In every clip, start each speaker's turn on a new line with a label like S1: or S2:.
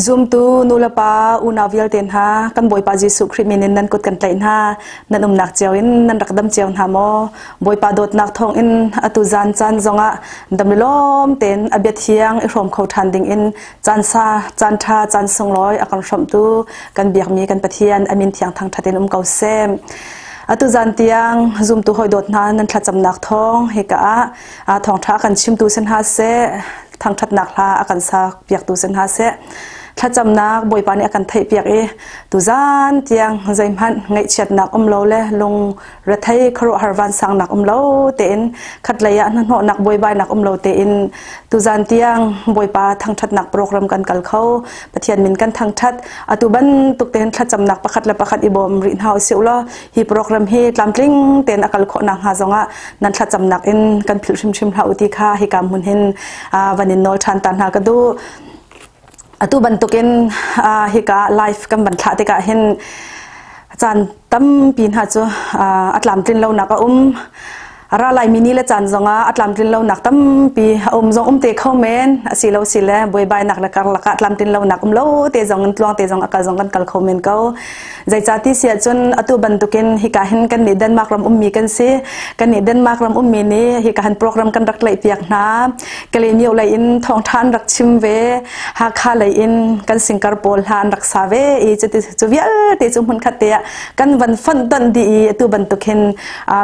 S1: Zumtu nulepa unau vialte hna kan Bawipa Jesuh Khrih min in nan kut kan tlaih hna. Nan umnak cio in nan rak dam cio hna maw? Bawipa dawtnak thawng in atu zan caan zongah dam lawm tein a bia thiang i hrawm kho ṭhan ding in caan sa, caan ṭha, caan sunglawi a kan hrawmhtu kan biakmi kan Pathian a min thiang thangṭhat in um ko seh. Atu zan tiang zumtu hawi dawt hna nan thlacamnak thawng hika ah thawngṭha kan chimtu sin hna seh, thangṭhatnak hla a kan sak piaktu sin hna seh. Thlacamnak Bawipa nih a kan theihpiak i tuzan tiang zeihmanh ngaihchiatnak um lo le lung rethei khuaruahhar vansangnak um lo tein khatlei ah hnahnawhnak buaibainak um lo tein tuzan tiang Bawipa thangṭhatnak program kan kal kho. Pathian min kan thangṭhat. Atu bantuk tein thlacamnak pakhat le pakhat i bawm rih hna usih law hi program hi tlamtling tein a kal khawh nakhnga zongah nan thlacamnak in kan philh hrimhrim hlah u ti kha hika hmun hin van in nawl ṭhan ta hna ka duh. Atu bantukin hika live kan van thlah tikah hin caan tampi hna cu a tlamtlin lonak a um. Ra laimi ni le caan zongah a tlamtlin lonak tampi a um zong um te kho men. Asi lo si le buaibainak le karlak ah tlamtlin lonak um lo te zong in tluang te zong a kal zong kan kal kho men ko. Zeicati si ahcun atu bantukin hika hin kan nih Denmark ram ummi kan si. Kan nih Denmark ram ummi nih hika hin program kan rak tlaih piak hna. Kalaymyo lei in thawngṭha an rak chim ve. Hakha lei in kan singkar pawl hla an rak sa ve i cuti cu vialte cu hmunkhat te ah kan van fonh tonh dih i atu bantuk hin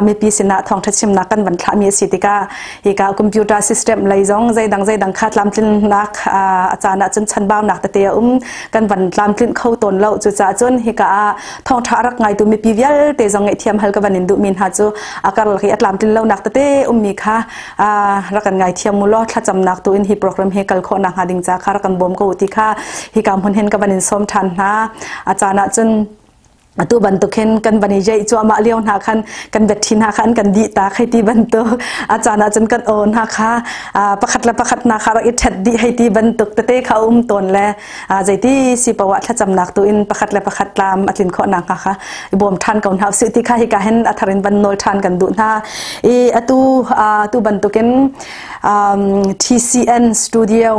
S1: mipi sinah thawngṭha chimnak kan van thlahmi a si tikah hika computer system lei zong zeidang zeidang kha tlamtlinnak a caan ahcun chanbaunak tete a um. Kan van tlamtlinh kho tawn lo. Cucaah cun hika ah thawngṭha a rak ngaitu mipi vialte zong ngaihthiam hal ka van in duhmi hna cu a karlak i a tlamtlin lonak tete ummi kha rak kan ngaithiam mu law thlacamnak tu in hi program hi kal khawh nak hnga ding ca kha rak kan bawm ko ti kha hika hmun hin ka van in sawm ṭhan hna. A caan ah cun atu bantuk hin kan van i jeih cuahmah lio hna khan kan betthi hna kha an kan dih ta hei ti bantuk, a caan ah cun kan aw hna kha pakhat le pakhat hna kha rak i ṭhet dih hei ti bantuk tete kha um tawn le zeiti si poah thlacamnak tu in pakhat le pakhat tlam a tlin khawh nak hnga kha i bawm ṭhan ko hna usih ti kha hika hin a thar in van nawl ṭhan kan duh hna i atu atu bantukin TCN studio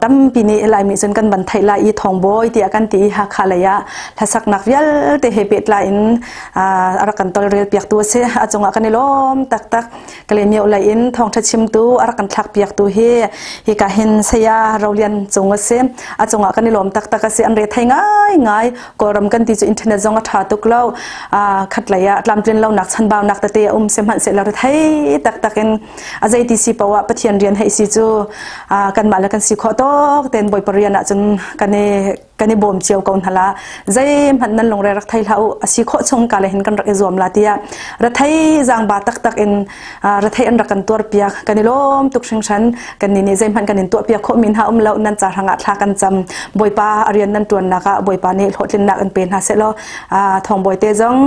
S1: tampi nih Laimi cun kan van theih lai i thawngbawi tiah kan ti i Hakha lei ah hlasaknak vialte he pehtlai in a rak kan tolrel piaktu a si. A cungah kan i lawm taktak. Kalaymyo lei in thawngṭha chimtu a rak kan thlak piaktu hi hika hin Saya Rolian Cung a si. A cungah kan i lawm taktak a si. An re thei ngaingai. Kawlram kan ti cu internet zong a ṭha tuk lo. Khatlei ah tlamtlin lonak chanbaunak tete a um sihmanhsehlaw re thei taktak in a zeiti si poah Pathian rian hei si cu kanmah le kan si khawh tawk tein Bawipa rian ahcun kan i bawm cio ko hna la. Zeihmanh nan lungre rak thei hlah u, a si khawh chung ka le hin kan rak i zuam la tiah rethei zaangba taktak in rethei an rak kan tuar piak. Kan i lawm tuk hringhran. Kan nih nih zeihmanh kan in tuah piak khawh mi hna um lo. Nan ca hrangah thla kan cam. Bawipa a rian nan tuannak ah Bawipa nih hlawhtlinnak in pe hna seh law thawngbawi te zong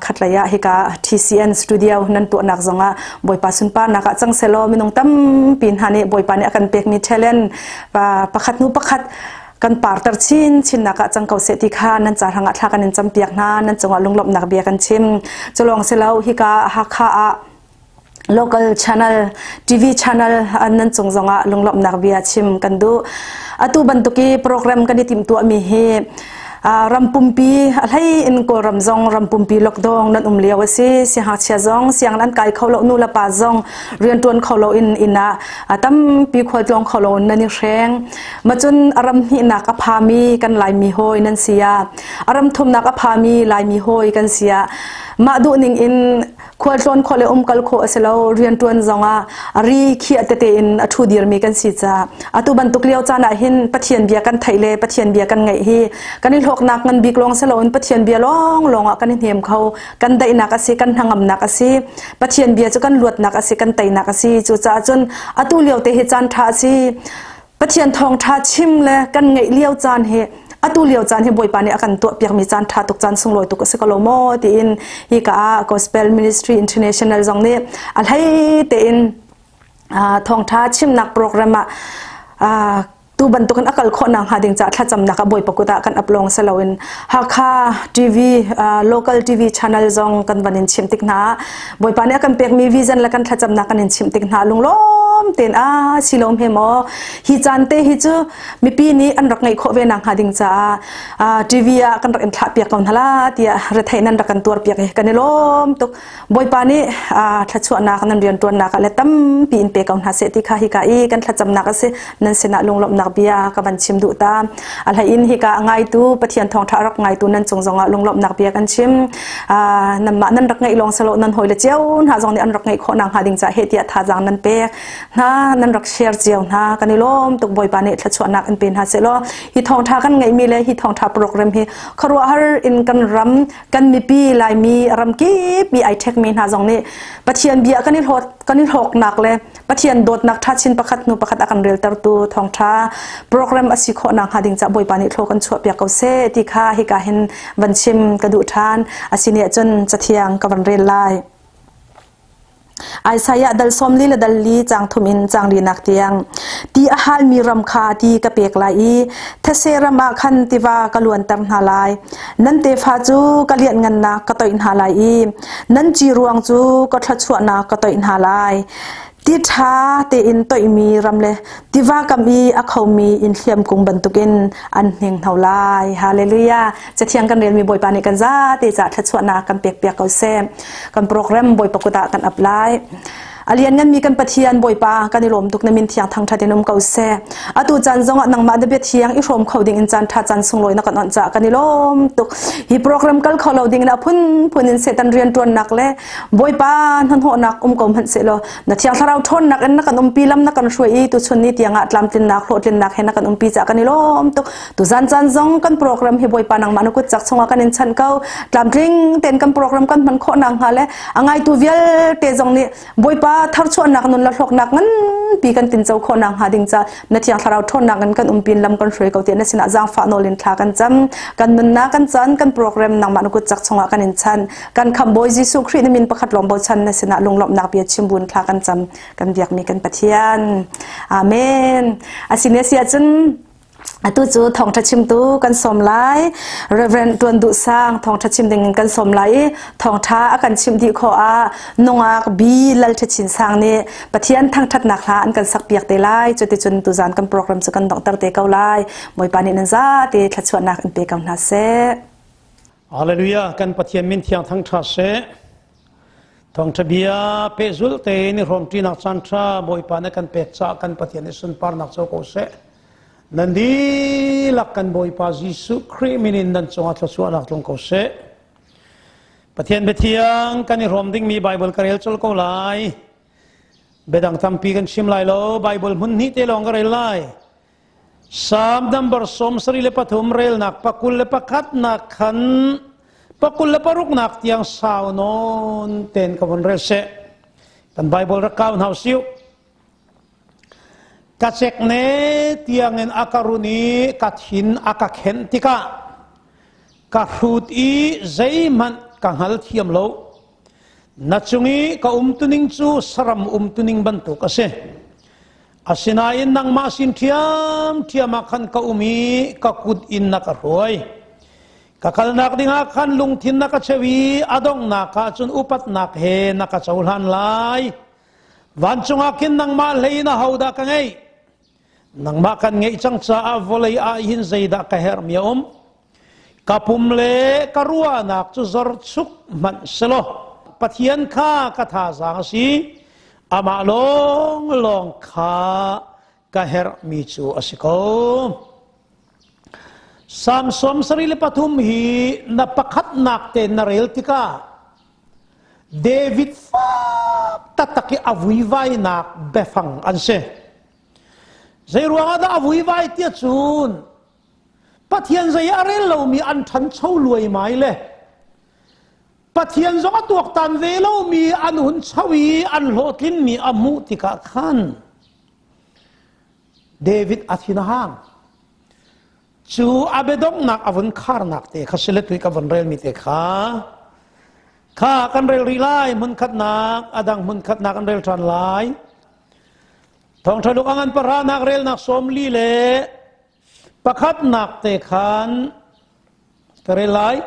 S1: khatlei ah hika TCN studio nan tuahnak zongah Bawipa sunparnak ah cang selaw minung tampi hna nih Bawipa nih a kan pekmi talent pakhat hnu pakhat kan parter chin chinnak ah cang ko seh ti kha nan ca hrangah thla kan in campiak hna. Nan cungah lunglawmhnak bia kan chim. Culawng silo hika Hakha ah local channel TV channel nan cung zongah lunglawmhnak bia chim kan duh. Atu bantuki program kan i timhtuah mi hi ram pumpi a hlei in Kawlram zong ram pumpi lockdown nan um lio a si. Siangngakchia zong siang an kai kho lo, nu le pa zong riantuan kho lo in inn ah tampi khualtlawng kho lo in nan i hreng. Macun a ram hnihnak a phami kan Laimi hawi nan si ah, a ram thumnak a phami Laimi hawi kan si ah, mah duh ning in khualtlawn khawh le umkal khawh a si lo. Rianṭuan zongah a ri khiah tete in a ṭhu dirmi kan si caah atu bantuk lio caan ah hin Pathian bia kan theih le Pathian bia kan ngaih hi kan i hlawknak ngan bik lawng si loin Pathian bia lawnglawng ah kan i hnem kho. Kan daihnak a si, kan hnangamnak a si. Pathian bia cu kan luatnak a si, kan teinak a si. Cucaah cun atu lio te hi caan ṭha a si. Pathian thawngṭha chim le kan ngeih lio caan hi, atu lio caan hi Bawipa nih a kan tuah piakmi caan ṭha tuk, caan sunglawi tuk a si ko lo maw tiin hika ah Gospel Ministry International zong nih a hlei tein thawngṭha chimnak program ah tu bantukin a kal khawh nak hnga ding caah thlacamnak ah Bawipa kut ah kan ap lawng si loin Hakha TV, local TV channel zong kan van in chimh tik hna, Bawipa nih a kan pekmi vision le kan thlacamnak kan in chimh tik hna lunglawm. lawm ten a si lom he maw hi caan te hi cu mipi nih an rak ngeih khawh ve nak hnga ding caah TV ah kan rak in thlah piak ko hna la tiah rethei nan rak kan tuar piak i kan i lawm tuk. Bawipa nih thluachuahnak nan rianṭuannak ah le tampi in pe ko hna seh ti kha hika i kan thlacamnak a si. Nan sinah lunglawmhnak bia ka van chim duh ta. A hlei in hika a ngaitu Pathian thawngṭha a rak ngaitu nan cung zongah lunglawmhnak bia kan chim. Nanmah nan rak ngeih lawng silo nan hawile cio hna zong nih an rak ngeih khawh nakhnga ding caah heh tiah thazaang nan pek hna, nan rak share cio hna. Kan i lawm tuk. Bawipa nih thluachuahnak in pe hna seh law hi thawngṭha kan ngeihmi le hi thawngṭha program hi khuaruahhar in kan ram, kan mipi Laimi ramkip mi ai ṭhekmi hna zong nih Pathian bia kan i hlawt kan i hlawknak le Pathian dawtnak ṭha chin pakhat hnu pakhat a kan reltertu thawngṭha program a si khawh nakhnga ding ca Bawipa nih thlaw kan chuahpiak ko seh ti kha hika hin van chim ka duh ṭhan. Asini ahcun cathiang ka van rel lai. Isaiah dal 40 le dal li caang thum in caang linak tiang. Ti a halmi ram kha ti ka pek lai i these ram ah khan tiva ka luanter hna lai. Nan tefa cu ka lianhngannak ka toih hna lai i nan ci ruang cu ka thluachuahnak ka toih hna lai. Ti ṭha tein toihmi ram le tiva kam i a khomi inn hliam kung bantukin an hninghno lai. Hallelujah. Cathiang kan relmi Bawipa nih kan zate ca thluachuahnak kan pek piak ko seh. Kan program Bawipa kut ah kan ap lai. A liannganmi kan Pathian Bawipa, kan i lawm tuk. Na min thiang thangṭhat in um ko seh. Atu caan zongah nangmah na bia thiang i hrawm kho ding in caan ṭha, caan sunglawi na kan onh caah kan i lawm tuk. Hi program kal kho lo ding in a phunphun in Satan rianṭuannak le Bawipa hnahnawhnak um ko hmanh sehlaw, na Thiang Thlarau ṭhawnnak in na kan umpi, lam na kan hruai i tuchun ni tiangah tlamtlinnak, hlawhtlinnak he na kan umpi caah kan i lawm tuk. Tuzan caan zong kan program hi Bawipa nangmah na kut cak chungah kan in chanh ko. Tlamtling tein kan program kan hman khawh nakhnga le a ngaitu vialte zong nih Bawipa tharchuahnak nun le hlawknak nganpi kan tinco khawh nakhnga ding ca na Thiang Thlarau ṭhawnnak in kan umpin lam kan hruai ko tiah na sinah zaangfah nawl in thla kan cam. Kan nunnak, kan caan, kan program nangmah na kut cak chungah kan in chan. Kan Khamhbawi Jesuh Khrih na min pakhat lawng bochan na sinah lunglawmhnak bia chim buin thla kan cam. Kan biakmi kan Pathian. Amen. Asine si ahcun atu cu thawngṭha chimtu kan sawm lai. Reverend Tuan Duh Sang thawngṭha chim ding in kan sawm lai i thawngṭha a kan chimh dih khawh ah nungak bi Lal Ṭha Chin Sang nih Pathian thangṭhatnak hla an kan sakpiak te lai. Cuticun tuzan kan program cu kan donghter te ko lai. Bawipa nih nan zate thluachuahnak in pe ko hna seh.
S2: Hallelujah. Kan Pathian min thiang thangṭha seh. Thawngṭha bia pehzulh tein i hrawmṭinak caanṭha Bawipa nih kan pek caah kan Pathian nih sunparnak co ko seh. Nan dihlak kan Bawipa Jesuh Khrih min in nan cungah thluachuahnak tlung ko seh. Pathian biathiang kan i hrawm dingmi Baibal ka rel colh ko lai. Biadang tampi kan chim lai lo, Baibal hmun hnih te lawng ka rel lai. Psalm number 73 relnak 21 nak khan 26 nak tiang sau nawn ten ka von rel seh. Kan Bible rak kau hna siu. Ka cek ne tiangin a ka run i ka thin a ka khenh tikah ka hrut i zeihmanh ka hngal thiam lo. Na cung i ka umtuning cu saram umtuning bantuk a si. Asinain nangmah sin ṭhiamṭhiam ah khan ka um i ka kut in na ka hruai. Ka kalnak dingah khan lungthin na ka cheu i a donghnak ah cun upatnak he na ka cohlan lai. Vancung ah khin nangmah hlei in ahodah ka ngeih? Nangmah kan ngeih cang caah vawlei ah hin zeidah ka herhmi a um? Ka pum le ka ruahnak cu zorchuk hmanh selaw Pathian kha ka thazaang a si. Amah lawnglawng kha ka herhmi cu a si ko. Psalm 73 hi na pakhatnak te na rel tikah David fak taktak i a vuivainak biafang an si. Zei ruangah dah a vuivai tiah cun Pathian zei a rel lomi an ṭhancho luaimai le Pathian zong a tuaktan ve lomi an hun cho i an hlawhtlinmi a hmuh tikah khan David a thin a hang. Cu a biadonghnak a vun kharnak te kha sile tui ka vun relmi te kha kha kan rel rih lai. Hmunkhatnak a dang hmunkhatnak kan rel ṭhan lai. Thawngṭha luk a ngan pahranak relnak 41 te khan ka rel lai.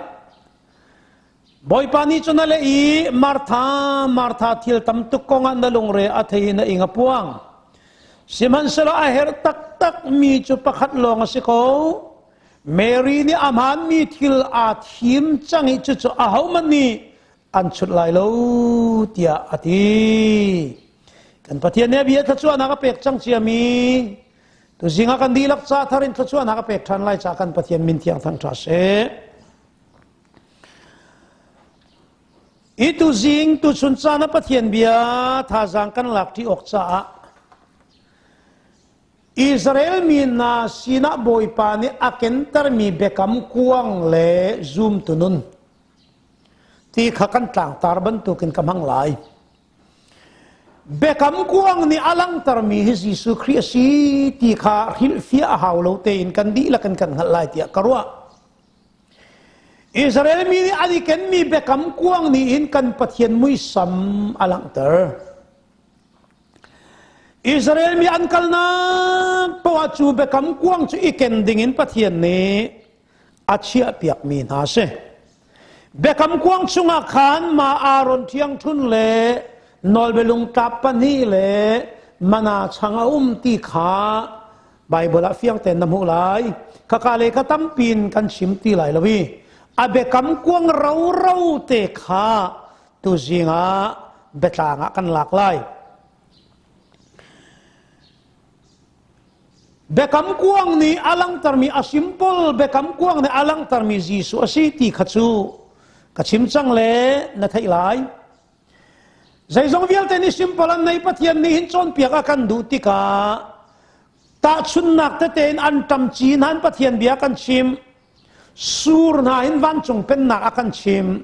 S2: Bawipa nih cun a leh i, "Martha, Martha, thil tam tuk kongah na lungre a thei i na ing a puang. Sihmanhsehlaw a herh taktak mi cu pakhat lawng a si ko. Mary nih a hmaanmi thil aa thim cang i cucu ahohmanh nih an chut lai lo tiah a ti. Kan Pathian nih a bia thluachuahnak a pek cang ciami tuzing ah kan dihlak ca thar in thluachuahnak a pek ṭhan lai ca kan Pathian min thiang thangṭha seh. I tuzing tuchun caan ah Pathian bia thazaang kan lak ṭi awk caah Israel mi hna sinah Bawipa nih a kentermi biakam kuang le zumtu nun ti kha kan tlangtar bantukin ka hmang lai. Biakam kuang nih a langhtermi hi Jesuh Khrih a si ti kha hrilhfiah a hau lo tein kan dihlak in kan hngalh lai tiah ka ruah. Israel mi nih an i kenmi biakam kuang nih hin kan Pathian muisam a langhter. Israel mi an kalnak poah cu biakam kuang cu i ken dingin Pathian nih a chiahpiakmi hna a si. Biakam kuang chungah khan ma Aaron ṭhiangṭhun le nawlbialung tlap pahnih le mana chang a um ti kha Baibal ah fiang tein na hmuh lai. Khaka le kha tampi in kan chim ti lai lo i a biakam kuang roro te kha tuzing ah biatlang ah kan lak lai. Biakam kuang nih a langhtermi a simple biakam kuang nih a langhtermi Jesuh a si ti kha cu ka chim cang le na theih lai. Zeizong vialte nih simple an nei Pathian nih hin cawnpiak a kan duh tikah tahchunnak tete in an ṭam cin han Pathian bia kan chim sur hna hin vancung pennak a kan chim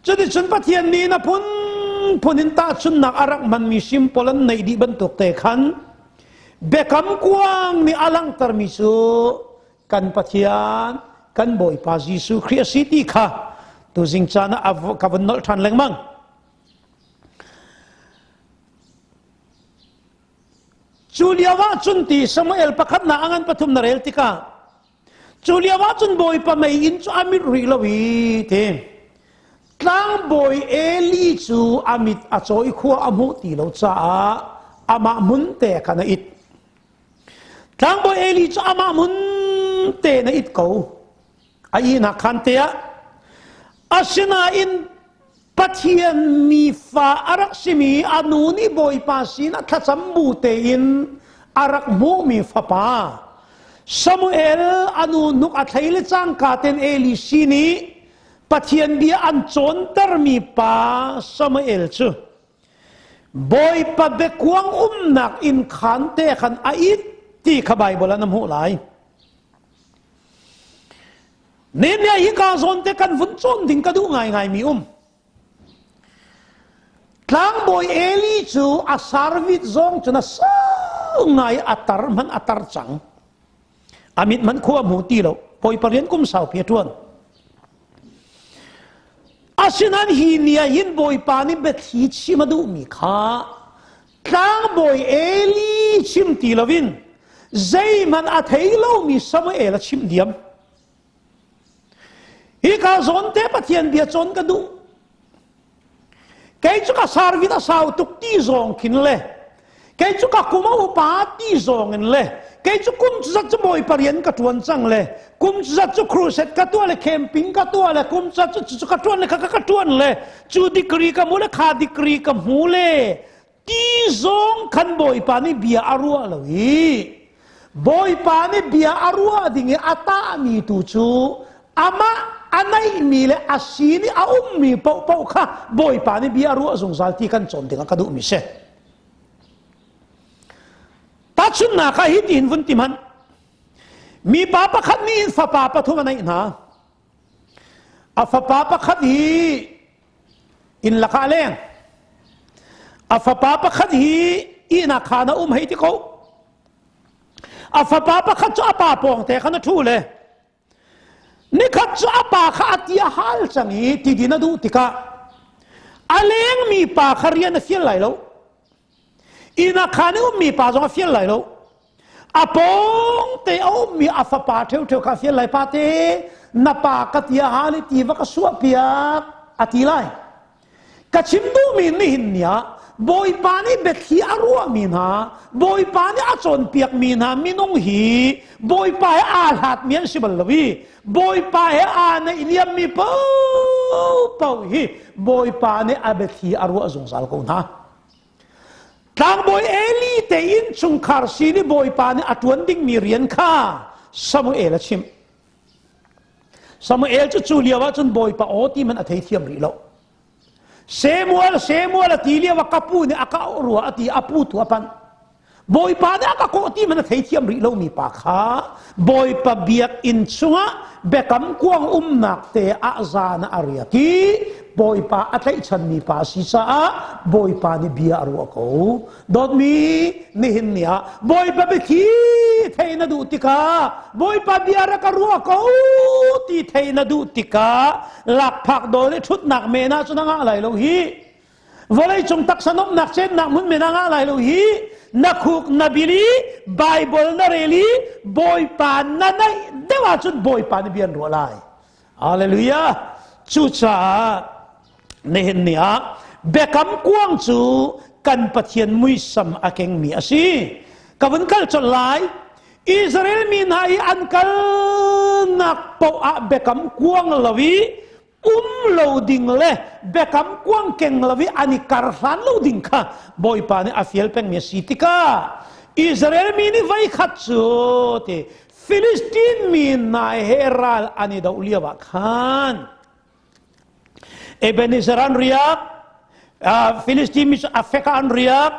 S2: cuticun Pathian nih na phunphun in tahchunnak a rak hmanmi simple an neih dih bantuk te khan biakam kuang nih a langhtermi cu kan Pathian kan Bawipa Jesuh Khrih a si ti kha tuzing caan ah ka vun nolh ṭhan lengmang. Cu lio ah cun ti Samuel pakhat na angan pathum na rel tikah cu lio ah cun Bawipa mei inn cu a mit rih lo i ti tlangbawi Eli cu a mit a caw i khua a hmuh ti lo caah amah hmun te khan a it. Tlangbawi Eli cu amah hmun te na it ko. A ihnak khan te ah asinain Pathian mi fa a rak simi a nu nih Bawipa sin ah thlacam bu tein a rak hmuhmi fapa Samuel a nu hnuk a thlei le cangka ten Eli sin i Pathian bia an cawntermi pa Samuel cu Bawipa biakuang umnak inn khaan te khan a it ti kha Baibal ah na hmuh lai. Nehemiah hi ka zawn te kan vun cawn ding ka duh ngaingai mi um. Tlangbawi Eli cu a sarvit zong cun a sau ngai a tar hman a tar cang. A mit man khua hmu ti lo. Bawipa rian kum saupi a ṭuan. Asinain hi ni ah hin Bawipa nih biathli chim a duhmi kha tlangbawi Eli chim ti loin zeihmanh a thei lomi Samuel a chimh diam. Hika zawn te Pathian bia cawn ka duh. Kei cu ka sarvit a sau tuk ti zawng khin le kei cu ka kum a upa ti zawng in le kei cu kum cu zat cu Bawipa rian ka ṭuan cang le kum cu zat cu crusade ka tuah le camping ka tuah le kum zat cu cu ka ṭuan le kha ka ṭuan le cu degree ka hmu le kha degree ka hmu le ti zong khan Bawipa nih bia a ruah lo i Bawipa nih bia a ruah ding i a tahmi tu cu amah a neihmi le a sin i a ummi paohpaoh kha Bawipa nih bia a ruah zungzal ti kan cawn dingah ka duhmi si. Tahchunhnak ah hi tiin vun ti hmanh. Mipa pakhat nih fapa pathum a neih hna. A fapa pakhat hi inn lakah a leng. A fapa pakhat hi ihnak khaan a um hei ti ko. A fapa pakhat cu a pa pawng te khan a ṭhu le nikhat cu a pa kha a ti a hal cang i ti din a duh tikah a lengmi pa kha rian a fial lai lo. Inn ah khaan i ummi pa zong a fial lai lo. A pawng te a ummi a fapa ṭheuṭheu kha a fial lai. Pate, na pa ka tia hal i ti va ka suah piak a ti lai. Ka chim duhmi nihin ni ah Bawipa nih biathli a ruahmi hna, Bawipa nih a cawnpiakmi hna minung hi Bawipa he aa hlatmi an si bal lo i Bawipa he aa naihniammi paohpaoh hi Bawipa nih a biathli a ruah zungzal ko hna. Tlangbawi Eli te innchungkhar sin i Bawipa nih a ṭuan dingmi rian kha Samuel a chimh. Samuel cu cu lio ah cun Bawipa aw ti man a theithiam rih lo. Samuel, Samuel a ti lio ah ka pu nih a ka auh rua a ti, a pu tu a panh. Bawipa nih a ka kawh ti man a theithiam rih lomi pa kha Bawipa biakinn chungah biakam kuang umnak te ah zan ah a riak i Bawipa a tlaihchanmi pa a si caah Bawipa nih bia a ruah ko. Dawtmi, nihin ni ah Bawipa biathli thei na duh tikah Bawipa bia rak ka ruah ko ti thei na duh tikah lakphak dawl i ṭhutnak men ah cun a ngah lai lo hi. Vawlei cung taksa nomhnak chennak hmun men a ngah lai lo hi. Na khuk na bil i Bible na rel i Bawipa na naih deuh ahcun Bawipa nih bia an ruah lai. Hallelujah. Cucaah nihin ni ah biakam kuang cu kan Pathian muisam a kengmi a si. Ka vun kal colh lai. Israel mi hna i an kalnak paoh ah biakam kuang lo i um lo ding le biakam kuang keng lo i an i kar hlan lo ding kha Bawipa nih a fial pengmi a si tikah Israel mi nih voikhat cu ti Filistin mi hna he ral an i doh lio ah khan Ebenezer an riak, Filistin mi cu Afek ah an riak.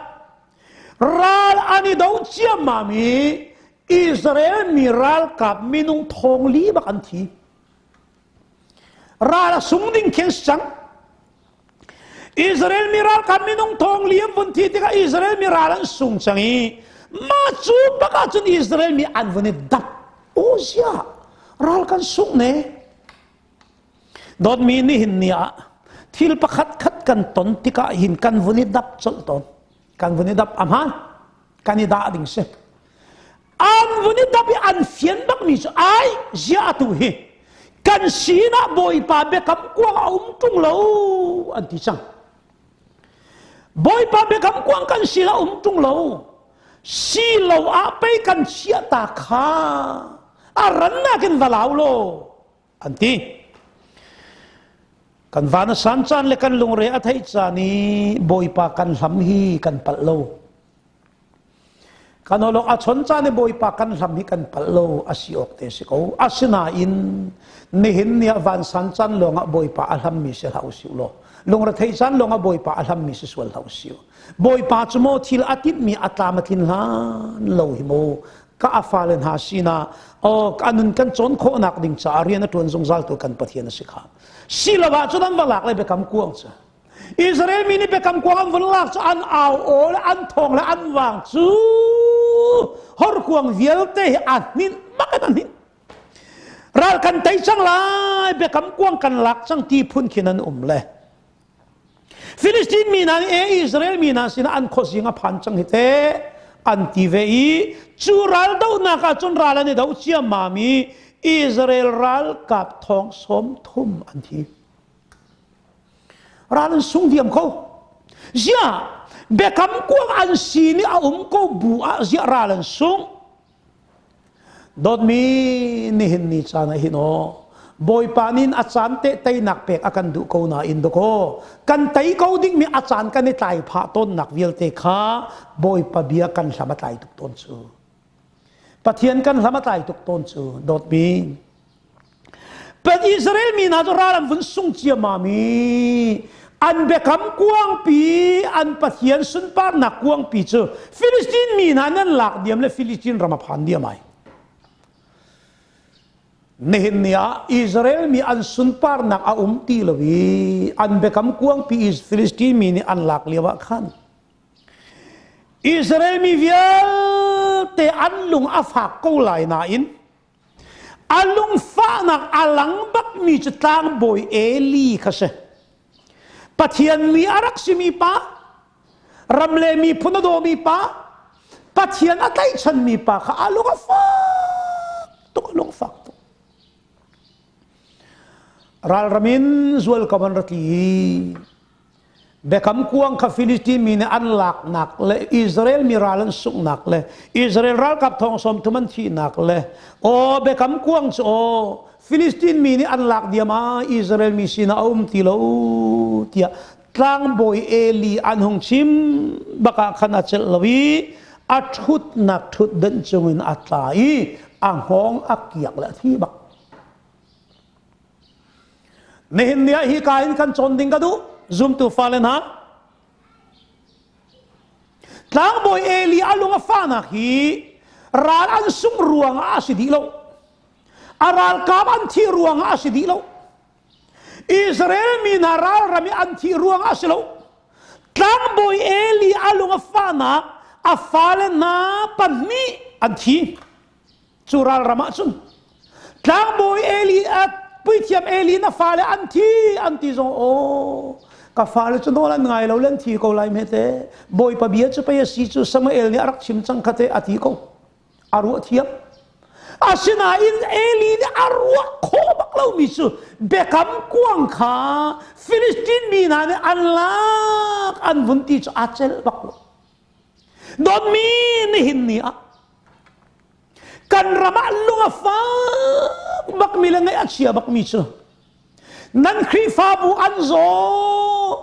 S2: Ral an i do ciammam i Israel mi ralkap minung thong li bak an thi. Ral a sung ding khin si cang. Israel mi ralkap minung thong li an vun thi tikah Israel mi ral an sung cang i mah cu bak ahcun Israel mi an vun i dap. O zia ral kan sung ne. Dawtmi nihin ni ah thil pakhat khat kan ton tikah hin kan vun i dap colh tawn. Kan vun i dap a hmaan. Kan i dah ding si. An vun i dap i an fian bakmi cu ai zia atu hi kan sinah Bawipa biakam kuang a um ṭung lo an ti cang. Bawipa biakam kuang kan sinah um ṭung lo. Si lo ah pei kan chiah ta kha a rannak in va lau law an ti. Kan van a san caan le kan lungre a theih caan i Bawipa kan hlam hi kan palh lo. Kan holok a chon caan i Bawipa kan hlam hi kan palh lo a si awk te si ko. Asinain nihin ni ah vansan caan lawngah Bawipa a hlammi si hlah usih law lungre theih caan lawngah Bawipa a hlammi si sual hlah usih. Bawipa cu maw thil a tinhmi a tlam a tlin hlan lo hi maw ka a fale hna sinah oh ka nun kan cawn khawhnak ding caah rian a ṭuan zungzal tu kan Pathian a si kha. Siloah cun an va lak le biakam kuang cu. Israel mi nih biakam kuang an vun lak cu an au aw le an thawng le an vang cu horkuang vialte hi a hninh bak in a hninh. Ral kan tei cang lai biakam kuang kan lak cang ti phun khin an um le. Filistin mi hna nih e Israel mi hna sinah an khuazing a phan cang hi teh an ti ve i cu ral dohnak ah cun ral an i do ciammam i Israel ralkap thong 30 an thi. Ral an sung diam ko. Ziah biakam kuang an sin i a um ko bu ah ziah ral an sung. Dawtmi nihin ni caan ah hin aw Bawipa nih a caan te teinak pek a kan duh ko nain dakaw kan tei ko dingmi a caan kan i tlai phah tawnnak vialte kha Bawipa bia kan hlam a tlai tuk tawn cu. Pathian kan hlam a tlai tuk tawn cu dawtmi. But Israel mi hna cu ral an vun sung ciammam i an biakam kuangpi an Pathian sunparnak kuangpi cu Filistin mi hna nan lak diam le Filistin ram a phan diam ai. Nihin ni ah Israel mi an sunparnak a um ti lo i an biakam kuangpi Filistin mi nih an lak lio ah khan Israel mi vialte an lung a fak ko lai nain A lungfahnak a lang bakmi cu tlangbawi Eli kha si. Pathian mi a rak simi pa, ram le miphun a dawmi pa, Pathian a tlaihchanmi pa kha a lung a fak tuk, a lung a fak tuk. Ralram in zual kam an ra tli. Biakam kuang kha Filistin mi nih an laknak le Israel mi ral an sunghnak le Israel ralkap thong sawm thum an thihnak le aw biakam kuang cu aw Filistin mi nih an lak diam ah Israel mi sinah a um ti lo tiah tlangbawi Eli an hung chim bakah khan a celh lo i a ṭhutnak ṭhutdenh cungin a tla i a hngawng a kiak le a thi bak. Nihin ni ah hi ka in kan cawn ding ka duh zumtu fale hna. Tlangbawi Eli a lung a fahnak hi ral an sungh ruangah a si dih lo. A ralkap an thih ruangah a si dih lo. Israel mi hna ralram i an thih ruangah a si lo. Tlangbawi Eli a lung a fahnak a fale hna pahnih an thi. Cu ralram ah cun tlangbawi Eli a puithiam Eli na fale an thi an ti zong aw ka fale cu nawl an ngai lo le an thi ko lai hme te Bawipa bia cu pei a si cu Samuel nih a rak chim cang kha te a ti ko a ruah thiam asinain Eli nih a ruah khawh bak lomi cu biakam kuang kha Filistin mi hna nih an lak an vun ti cu a celh bak lo dawtmi nihin ni ah kan ram ah lung a fak bakmi le ngaih a chia bakmi cu nan Khrihfabu an zaw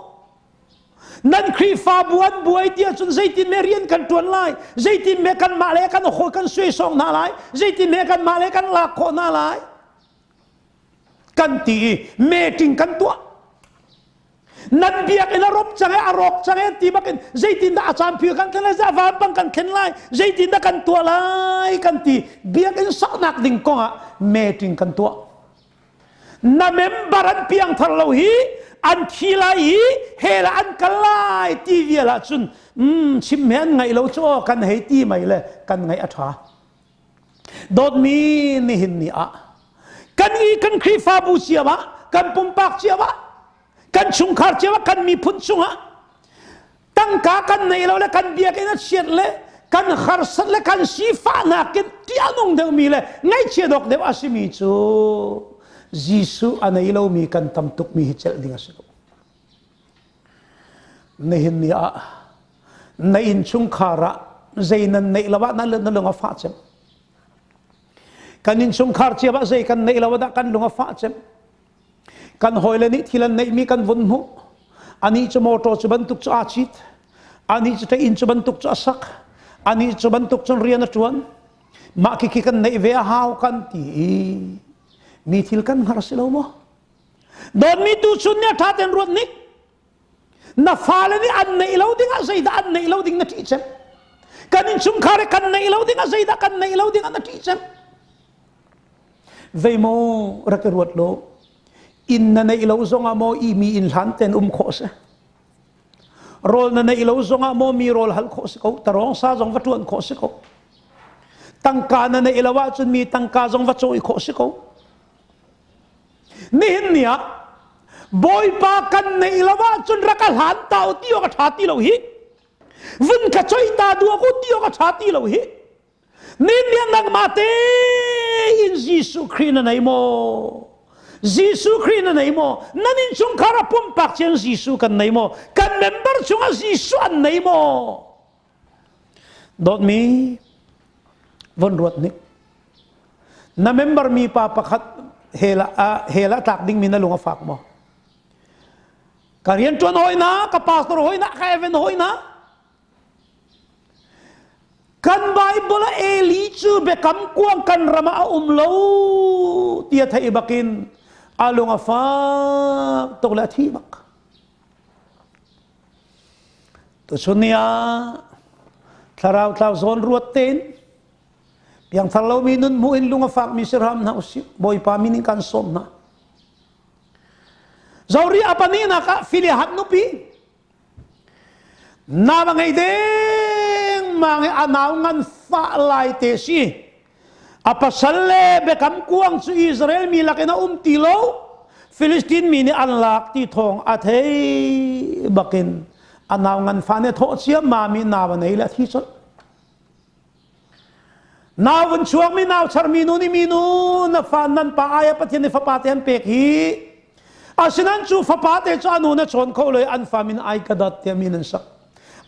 S2: nan Khrihfabu an buai ti ahcun zeitin me rian kan ṭuan lai zeitin me kanmah le kan hawi kan suaisawng hna lai zeitin me kanmah le kan lak khawh hna lai kan ti i meeting kan tuah nan biakinn a rop cang e a rawk cang e ti bakin zeitindah a caan phil kan thlen lai vampang kan thlen lai zeitindah kan tuah lai kan ti biakinn saknak ding kongah meeting kan tuah na member an piangthar lo hi an thi lai hi hell ah an kal lai ti vial ahcun chim he an ngaih lo cu kan hei ti mai le kan ngaih a ṭha dawtmi nihin ni ah kan i kan Khrihfabu cio ah kan pumpak cio ah kan chungkhar cio ah kan miphun chungah tangka kan nei lo le kan biakinn a chiat le kan harsat le kan sifahnak in ti a nung deuhmi le ngaihchia dawk deuh a simi cu Jesuh a nei lomi kan tam tukmi hi celh ding a si lo. Nihin ni ah na innchungkhar ah zei nan neih lo ah na lung a fah cem. Kan innchungkhar cio ah zei kan neih lo ah dah kan lung a fah cem. Kan hawile nih thil an neihmi kan vun hmuh. Anih cu motor cu bantuk cu aa cit. Anih cu inn cu bantuk cu a sak. Anih cu bantuk cun rian a ṭuan. Mah khikhi kan neih ve a hau kan ti i mi thil kan hngar si lo maw? Dawtmi tu chun nih a ṭha tein ruat nik. Na fale nih an neih lo ding ah zeidah an neih lo ding na ṭih cem? Kan innchungkhar i kan neih lo ding ah zeidah kan neih lo ding ah na ṭih cem? Vei maw rak i ruat law inn na neih lo zongah maw i mi inn hlan ten um khawh si rawl na neih lo zongah maw mi rawl hal khawh si ko tarawng sa zong va ṭuan khawh si ko tangka na neih lo ahcun mi tangka zong va cawi khawh si ko nihin ni ah Bawipa kan neih lo ahcun rak a hlan ta u ti awk a ṭha ti lo hi vun ka coih ta duak u ti awk a ṭha ti lo hi Nihin nangmah tein Jesuh Khrih na nei maw? Jesuh Khrih na nei maw? Nan innchungkhar ah pumpak cian Jesuh kan nei maw? Kan member chungah Jesuh an nei maw? Dawtmi, von ruat nik. Na member mi pa pakhat hell ah hell ah tlak dingmi na lung a fak maw? Ka rian ṭuan hawi na, ka pastor hawi na, ka event hawi na, Kan Bible ah Eli cu biakam kuang kan ram ah a um lo ti a theih bakin a lung a fak tuk le a thi bak. Tuchun ni ah thlarau tlau zawn ruat tein piangthar lomi nun hmuh in lung a fakmi si hram hna usih Bawipa min in kan sawm hna. Zori a pahnihnak ah Filihat nupi Na va ngei dengmang i a nau ngan fah lai te si. A pasal le biakam kuang cu Israel mi lakin a um ti lo. Filistin mi nih an lak ti thawng a thei bakin a nau ngan fa nih a thawh ciammam i nau a nei le a thi colh. Nau vun chuakmi nau charmi nu nih minu na fa nan pa ai ah Pathian nih fapa te an pek hi. Asinain cu fapa te cu a nu na chawn kho lo i an fa min ai ka dat tiah min an sak.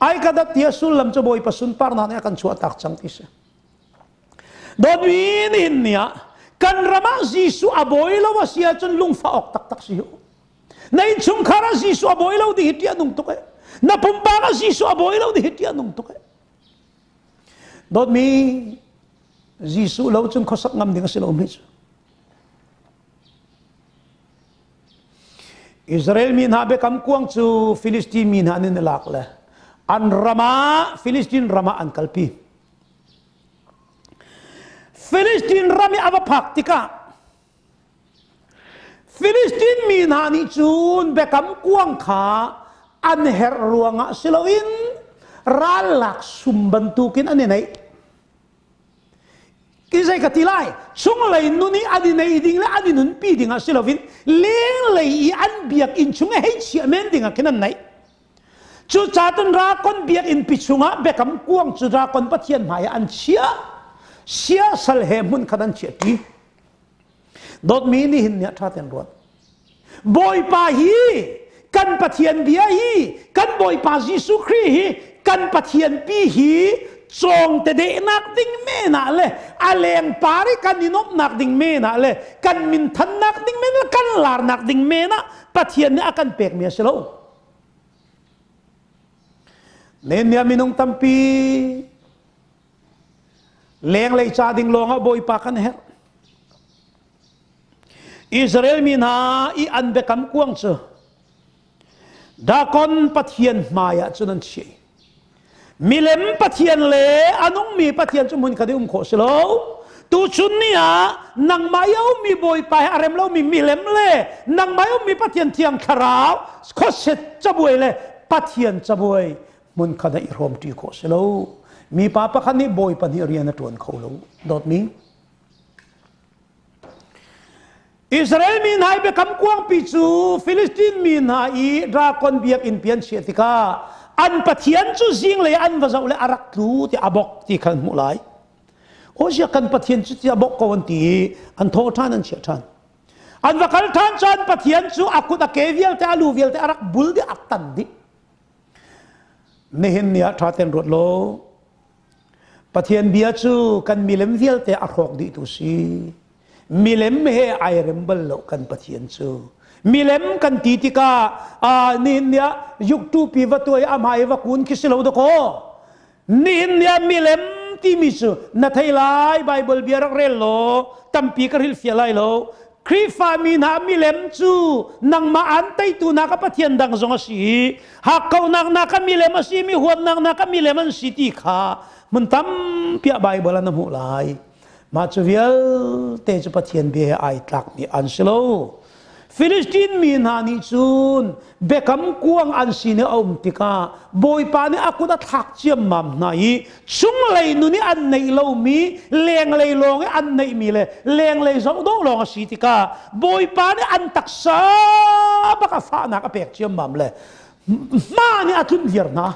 S2: Ai ka dat ti a sullam cu Bawipa sunparnak nih a kan chuahtak cang ti si. Dawtmi nihin ni ah kan ram ah Jesuh a bawi lo a si ahcun lungfah awk taktak si u. Na innchungkhar ah Jesuh a bawi lo ding hi ṭih a nung tuk eh. Na pumpak ah Jesuh a bawi lo ding hi ṭih a nung tuk eh. Dawtmi Jesuh lo cun khuasak ngam ding a si lo mi cu. Israel mi hna biakam kuang cu Filistin mi hna nih an lak le an ram ah Filistin ram ah an kalpi. Filistin ram i a va phak tikah Filistin mi hna nih cun biakam kuang kha an herh ruangah si loin rallak sum bantukin an i neih. Ki zei ka ti lai? Chunglei nun i an i nei ding le an i nunpi ding ah si loin lenglei i an biakinn chung i hei chiah men ding ah khin an neih. Cucaah rakon biakinn pi chungah biakam kuang cu rakon Pathian hmai ah an chiah. Siasal he hmun khat an chiah ṭi. Dawtmi nihin ni ah ṭha tein ruat. Bawipa hi kan Pathian bia hi kan Bawipa Jesuh Khrih hi kan Pathian pi hi cawng te dehnak ding men ah le a leng par i kan i nuamhnak ding men ah le kan minthannak ding men le kan larnak ding men ah Pathian nih a kan pekmi a si lo. Nehemiah minung tampi lenglei ca ding lawngah Bawipa kan herh. Israel mi hna i an biakam kuang cu Dagon Pathian hmai ah cun an chiah. Milem Pathian le a nungmi Pathian cu hmun khat i um khawh si lo. Tuchun ni ah nangmah i a ummi Bawipa he a rem lomi milem le nangmah i ummi Pathian Thiang Thlarau khuaset cabuai le Pathian cabuai hmun khat ah i hrawmṭi khawh si lo. Mipa pakhat nih Bawipa nih rian a ṭuan kho lo. Dawtmi. Israel mi hna i biakam kuangpi cu Filistin mi hna i Drakon biakinn pi an chiah tikah an pathian cu zinglei an va zoh le a rak tlu ti a bok ti kha an hmuh lai. Hosea kan pathian cu ti a bok ko an ti i an thawh ṭhan an chiah ṭhan. An va kal ṭhan cun pathian cu a kut a ke vialte a lu vialte a rak bul dih a tan dih. Nihin ni ah ṭha tein ruat law Pathian bia cu kan milem vialte a hrawk dih tu si. Milem he ai rem bal lo kan Pathian cu. Milem kan ti tikah nihin ni ah yuktu pi va tuai a hmai va kun khi si lo dakaw. Nihin ni ah milem timi cu na thei lai Bible bia rak rel law tampi ka hrilhfiah lai lo. Khrihfa mi hna milem cu nangmah an teitu na ka Pathian dang zong a si i hakkauhnak na ka milem a si mi huatnak na ka milem an si ti kha hmun tampi ah Bible ah na hmuh lai. Mah cu vialte cu Pathian bia he ai tlakmi an si lo. Filistin mi hna nih cun biakam kuang an sin i a um tikah Bawipa nih a kut a thlak ciammam hna i chunglei nun i an neih lomi lenglei lawng i an neihmi le lenglei zoh dawh lawng a si tikah Bawipa nih an taksa bak a fahnak a pek ciammam le hma nih a tlunh viar hna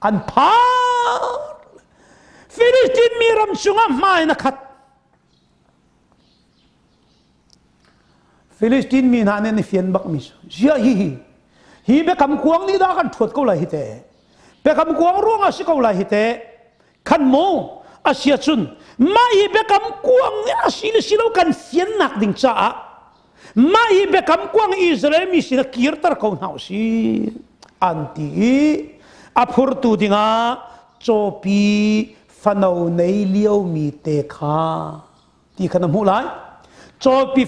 S2: an phar Filistin mi ram chungah hma in a khat Filistin mi hna nih an i fian bakmi cu ziah hihi hi biakam kuang nih dah kan ṭhuat ko lai hi te biakam kuang ruangah si ko lai hi te khan mu a sia cun mah hi biakam kuang nih a si le si lo kan fiannak ding caah mah hi biakam kuang Israel mi sin a kirter ko hna usih an ti i a phurtu dingah cawpi fano nei liomi te kha ti kha na hmuh lai cawpi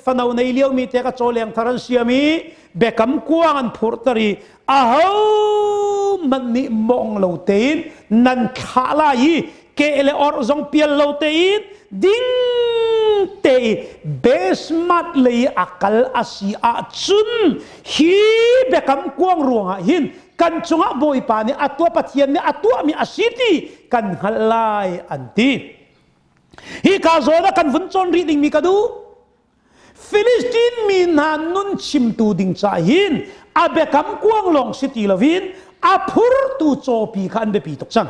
S2: fano nei liomi te kha cawleng thar an siam i biakam kuang an phurter i aho hmanh nih mawng lo tein nan thlah lai i ke le orh zong pial lo tein ding te i basement lei a kal a si ahcun hi biakam kuang ruangah hin kan cungah Bawipa nih a tuah Pathian nih a tuahmi a si ti kan hngalh lai an ti. Hi ka zawn ah kan vun cawn rih dingmi ka duh. Filistin mi hna nun chimtu ding ca hin a biakam kuang lawng si ti loin a phurtu cawpi kha an biapi tuk cang.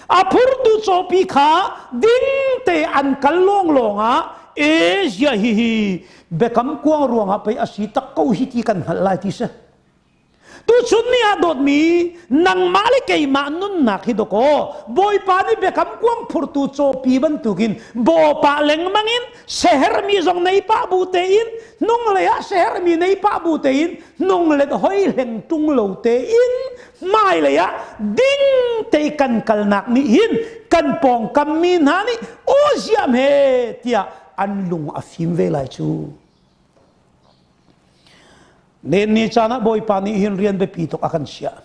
S2: A phurtu cawpi kha ding te an kal lawnglawng ah Asia hi hi bekam kuang ruangah pei asi tak ko hi ti kan hngalh lai ti si. Tuchun ni ah dawtmi nangmah le keimah nunnak hi dawkaw Bawipa nih biakam kuang phurtu cawpi bantukin bawpa lengmang in sehermi zong nei pah bu tein hnunglei ah sehermi nei pah bu tein hnunglet hoi hleng tung lo tein hmailei ah ding te kan kalnak nih hin kan pawngkam mi hna nih aw ziam he tiah an lung a fim ve lai cu. Nen ni caan ah Bawipa nih hin rian biapi tuk a kan chiah.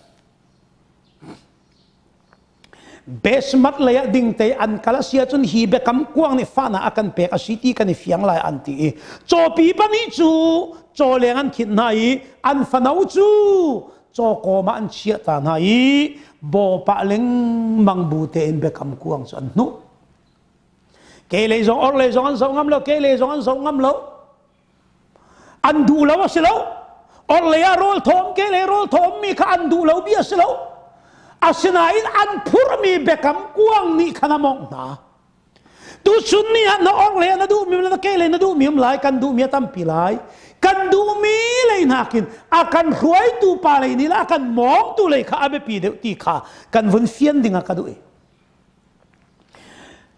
S2: Besmat lei ah dingte an kal a si ahcun hi biakam kuang nih fahnak a kan pek a si ti kan i fiang lai an ti i cawpi pahnih cu cawleng an khinh hna i an fano cu cawkawm ah an chiah ta hna i bawpah lengmang bu tein biakam kuang cu an hnuh. Ke lei zong or lei zong an zoh ngam lo, ke lei zong an zoh ngam lo. An duh lo a si lo. Orhlei ah rawl thawm, kehlei rawl thawm mi kha an duh lo bi a si lo. Asinain an phurmi biakam kuang nih khan a mawngh hna. Tuchun ni ah na orhlei ah na duhmi na kehlei na duhmi um lai, kan duhmi a tampi lai. Kan duhmi lei nakin a kan hruaitu pa lei nih le a kan mawngtu lei kha a biapi deuh ti kha kan vun fian ding ah ka duh i.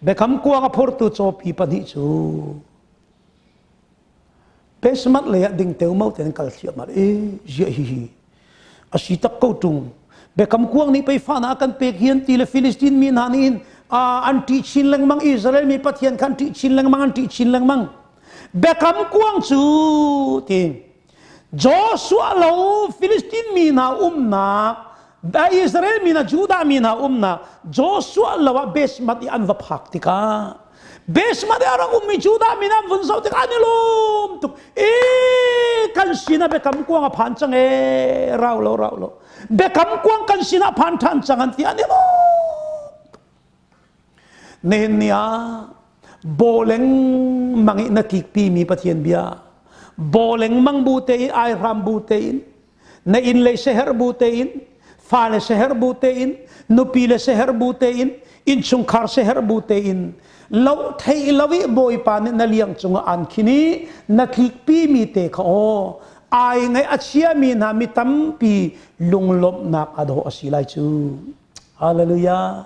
S2: Biakam kuang a phurtu cawpi pahnih cu Basement lei ah ding teumao tein kal thliahmah e ziah hi hi a si tak ko ṭung. Biakam kuang nih pei fahnak a kan pek hian ti le Filistin mi hna nih hin an ṭih chin lengmang Israel mi Pathian kha an ṭih chin lengmang an ṭih chin lengmang. Biakam kuang cu ti Joshua lo Filistin mi hna umnak Israel mi hna Judah mi hna umnak Joshua lo ah basement i an va phak tikah basement i a rak ummi Judah mi hna an vun zoh tikah an i lawm tuk e kan sinah biakam kuang a phan cang e rau lo rau lo biakam kuang kan sinah phan ṭhan cang an ti an i lawm tuk nihin ni ah bawleng mang i na tlikpi mi Pathian bia bawleng mang bu tein aihram bu tein na inn lei seher bu tein fale seher bu tein nupi le seher bu tein innchungkhar seher bu tein lo thei lo i bawipa nih na liang cungah an khin i na tlikpi mi te kha aw ai ngai a chiami hna mi tampi lunglawmhnak a dawh a si lai cu hallelujah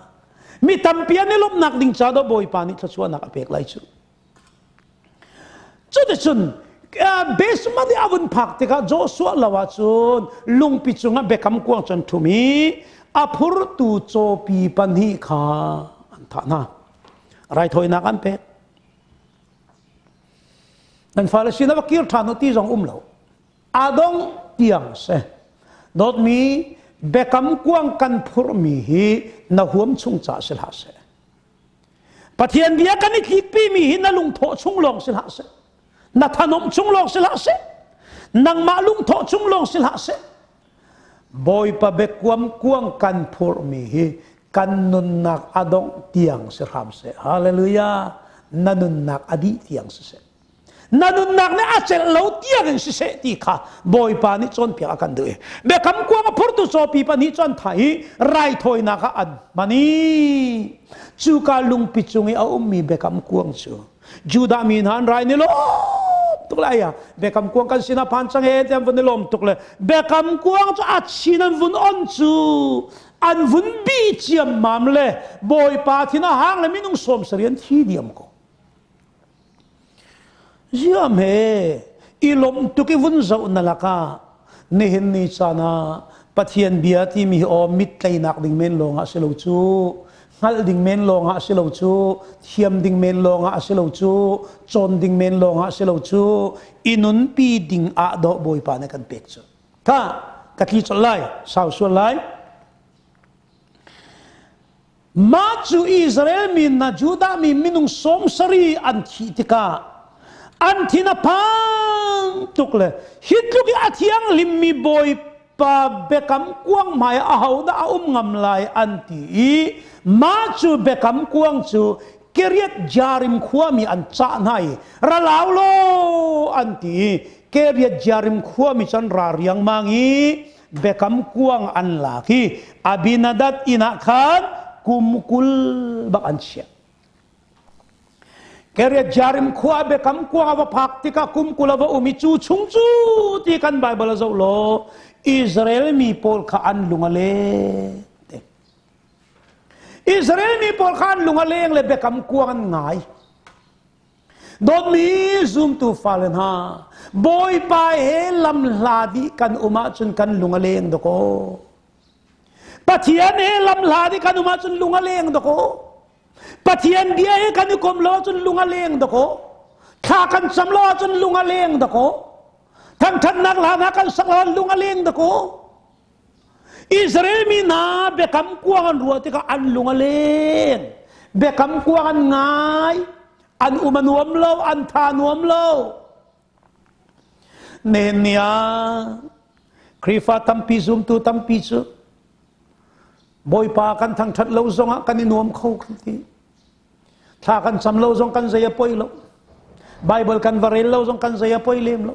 S2: mi tampi an i lawmhnak ding ca do bawipa nih thluachuahnak a pek lai cu Cuticun basement i a vun phak tikah Joshua lo ahcun lungpi cungah biakam kuang cu an ṭhum i a phurtu cawpi pahnih kha an thah hna. Raithawinak an pek. Nan fale sin ah va kir ṭhan u ti zong um lo. A dongh tiang si. Dawtmi biakam kuang kan phurhmi hi na huam chung ca si hlah seh. Pathian bia kan i tlikpimi hi na lungthawh chung lawng si hlah seh. Na thanomh chung lawng si hlah seh. Nangmah lungthawh chung lawng si hlah seh. Bawipa biakuam kuang kan phurhmi hi kan nunnak a dongh tiang si hram seh. Hallelujah. Na nunnak a dih tiang si seh. Na nunnak nih a celh lo tiang in siseh ti kha Bawipa nih cawnpiak a kan duh i biakam kuang a phurtu cawpi pahnih cu an thah i raithawinak ah an hman i cuka lungpi cung i a ummi biakam kuang cu Judah mi hna an rai ni lawm tuk le aya biakam kuang kan sinah phan cang e ti an vun i lawm tuk le biakam kuang cu a chin an vun on cu an vun bi ciammam le Bawipa thin a hang le minung sawm sarih an thi diam ko. Ziam he i lawmh tuk i vun zoh na lakah nihin ni caan ah Pathian bia timi hi aw mit tleinak ding men lawngah si lo cu hngalh ding men lawngah si lo cu thiam ding men lawngah si lo cu cawn ding men lawngah si lo cu i nunpi ding ah dawh Bawipa nih kan pek cu kha ka tli colh lai sau sual lai Mah cu Israel mi hna Judah mi minung sawm sarih an thih tikah an thin a phang tuk le hi tluk i a thianghlimmi Bawipa biakam kuang hmai ah ahodah a um ngam lai an ti i mah cu biakam kuang cu Kiriath Jearim khuami an cah hna i ra lau law an ti i Kiriath Jearim khuami cu an ra riangmang i Biakam kuang an lak i Abinadab inn ah khan kum 20 bak an chiah. Keriath Jearim khua biakam kuang a va phak tikah kum 20 a va um i cu chung cu ti kan Bible a zoh law Israel mi pawl kha an lung a leng te. Israel mi pawl kha an lung a leng le biakam kuang an ngai. Dawtmi zumtu fale hna, Bawipa he lam hla dih kan um ahcun kan lung a leng dakaw. Pathian he lam hla dih kan um ahcun lung a leng dakaw. Pathian bia he kan i kom lo ahcun lung a leng dakaw. Thla kan cam lo ahcun lung a leng dakaw. Thangthatnak hla hna kan sak lo ahcun lung a leng dakaw. Israel mi hna biakam kuang an ruah tikah an lung a leng. Biakam kuang an ngai. An um a nuam lo, an tha nuam lo. Nen ni ah Khrihfa tampi zumtu tampi cu Bawipa kan thangṭhat lo zongah kan i nuam kho kan ti. Thla kan cam lo zong kan zei a poi lo. Bible kan va rel lo zong kan zei a poi lem lo.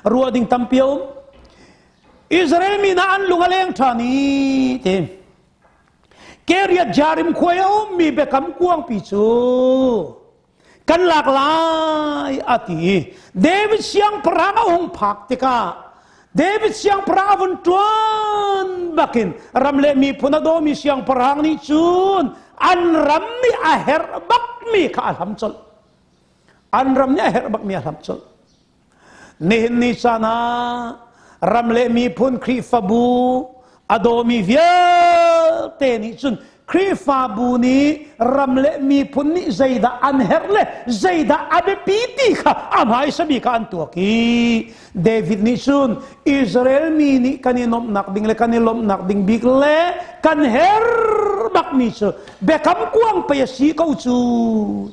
S2: Ruah ding tampi a um. Israel mi hna an lung a leng ṭhan i ti. Keriath Jearim khua i a ummi biakam kuangpi cu kan lak lai a ti i David siangpahrang a hung phak tikah David siangpahrang a vun ṭuan bakin ram le miphun a dawmi siangpahrang nih cun an ram nih a herh bakmi kha a hlam colh. An ram nih a herh bakmi a hlam colh. Nihin ni caan ah ram le miphun Khrihfabu a dawmi vialte nih cun Khrihfabu nih ram le miphun nih zeidah an herh le zeidah a biapi ti kha a hmaisa bik ah an tuak i David nih cun Israel mi nih kan i nuamhnak ding le kan i lawmhnak ding bik le kan herh bakmi cu biakam kuang pei a si ko cu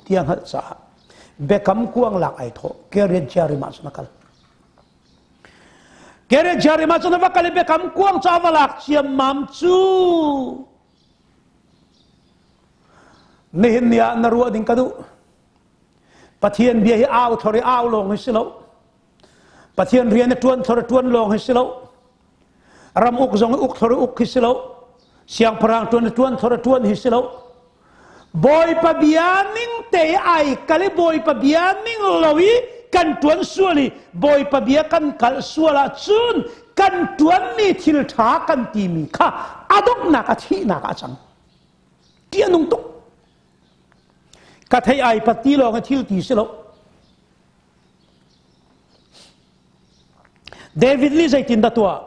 S2: tiah hngalh caah biakam kuang lak ai thawh. Keriath Jearim ah cun a kal. Keriath Jearim ah cun a va kal i biakam kuang cu a va lak ciammam cu. Nihin ni ah na ruah ding ka duh. Pathian bia hi au thor i au lawng hi si lo. Pathian rian i ṭuan thor i ṭuan lawng hi si lo. Ram uk zong i uk thor i uk hi si lo. Siangpahrang ṭuan i ṭuan thor i ṭuan hi si lo. Bawipa bia ning te ai kal i Bawipa bia ning lo i kan ṭuan sual i Bawipa bia kan kalh sual ahcun kan ṭuanmi thil ṭha kan timi kha a donghnak a thihnak ah a cang. Ti a nung tuk. Ka thei ai pat ti lawng i thil ti si lo. David nih zeitin dah tuah?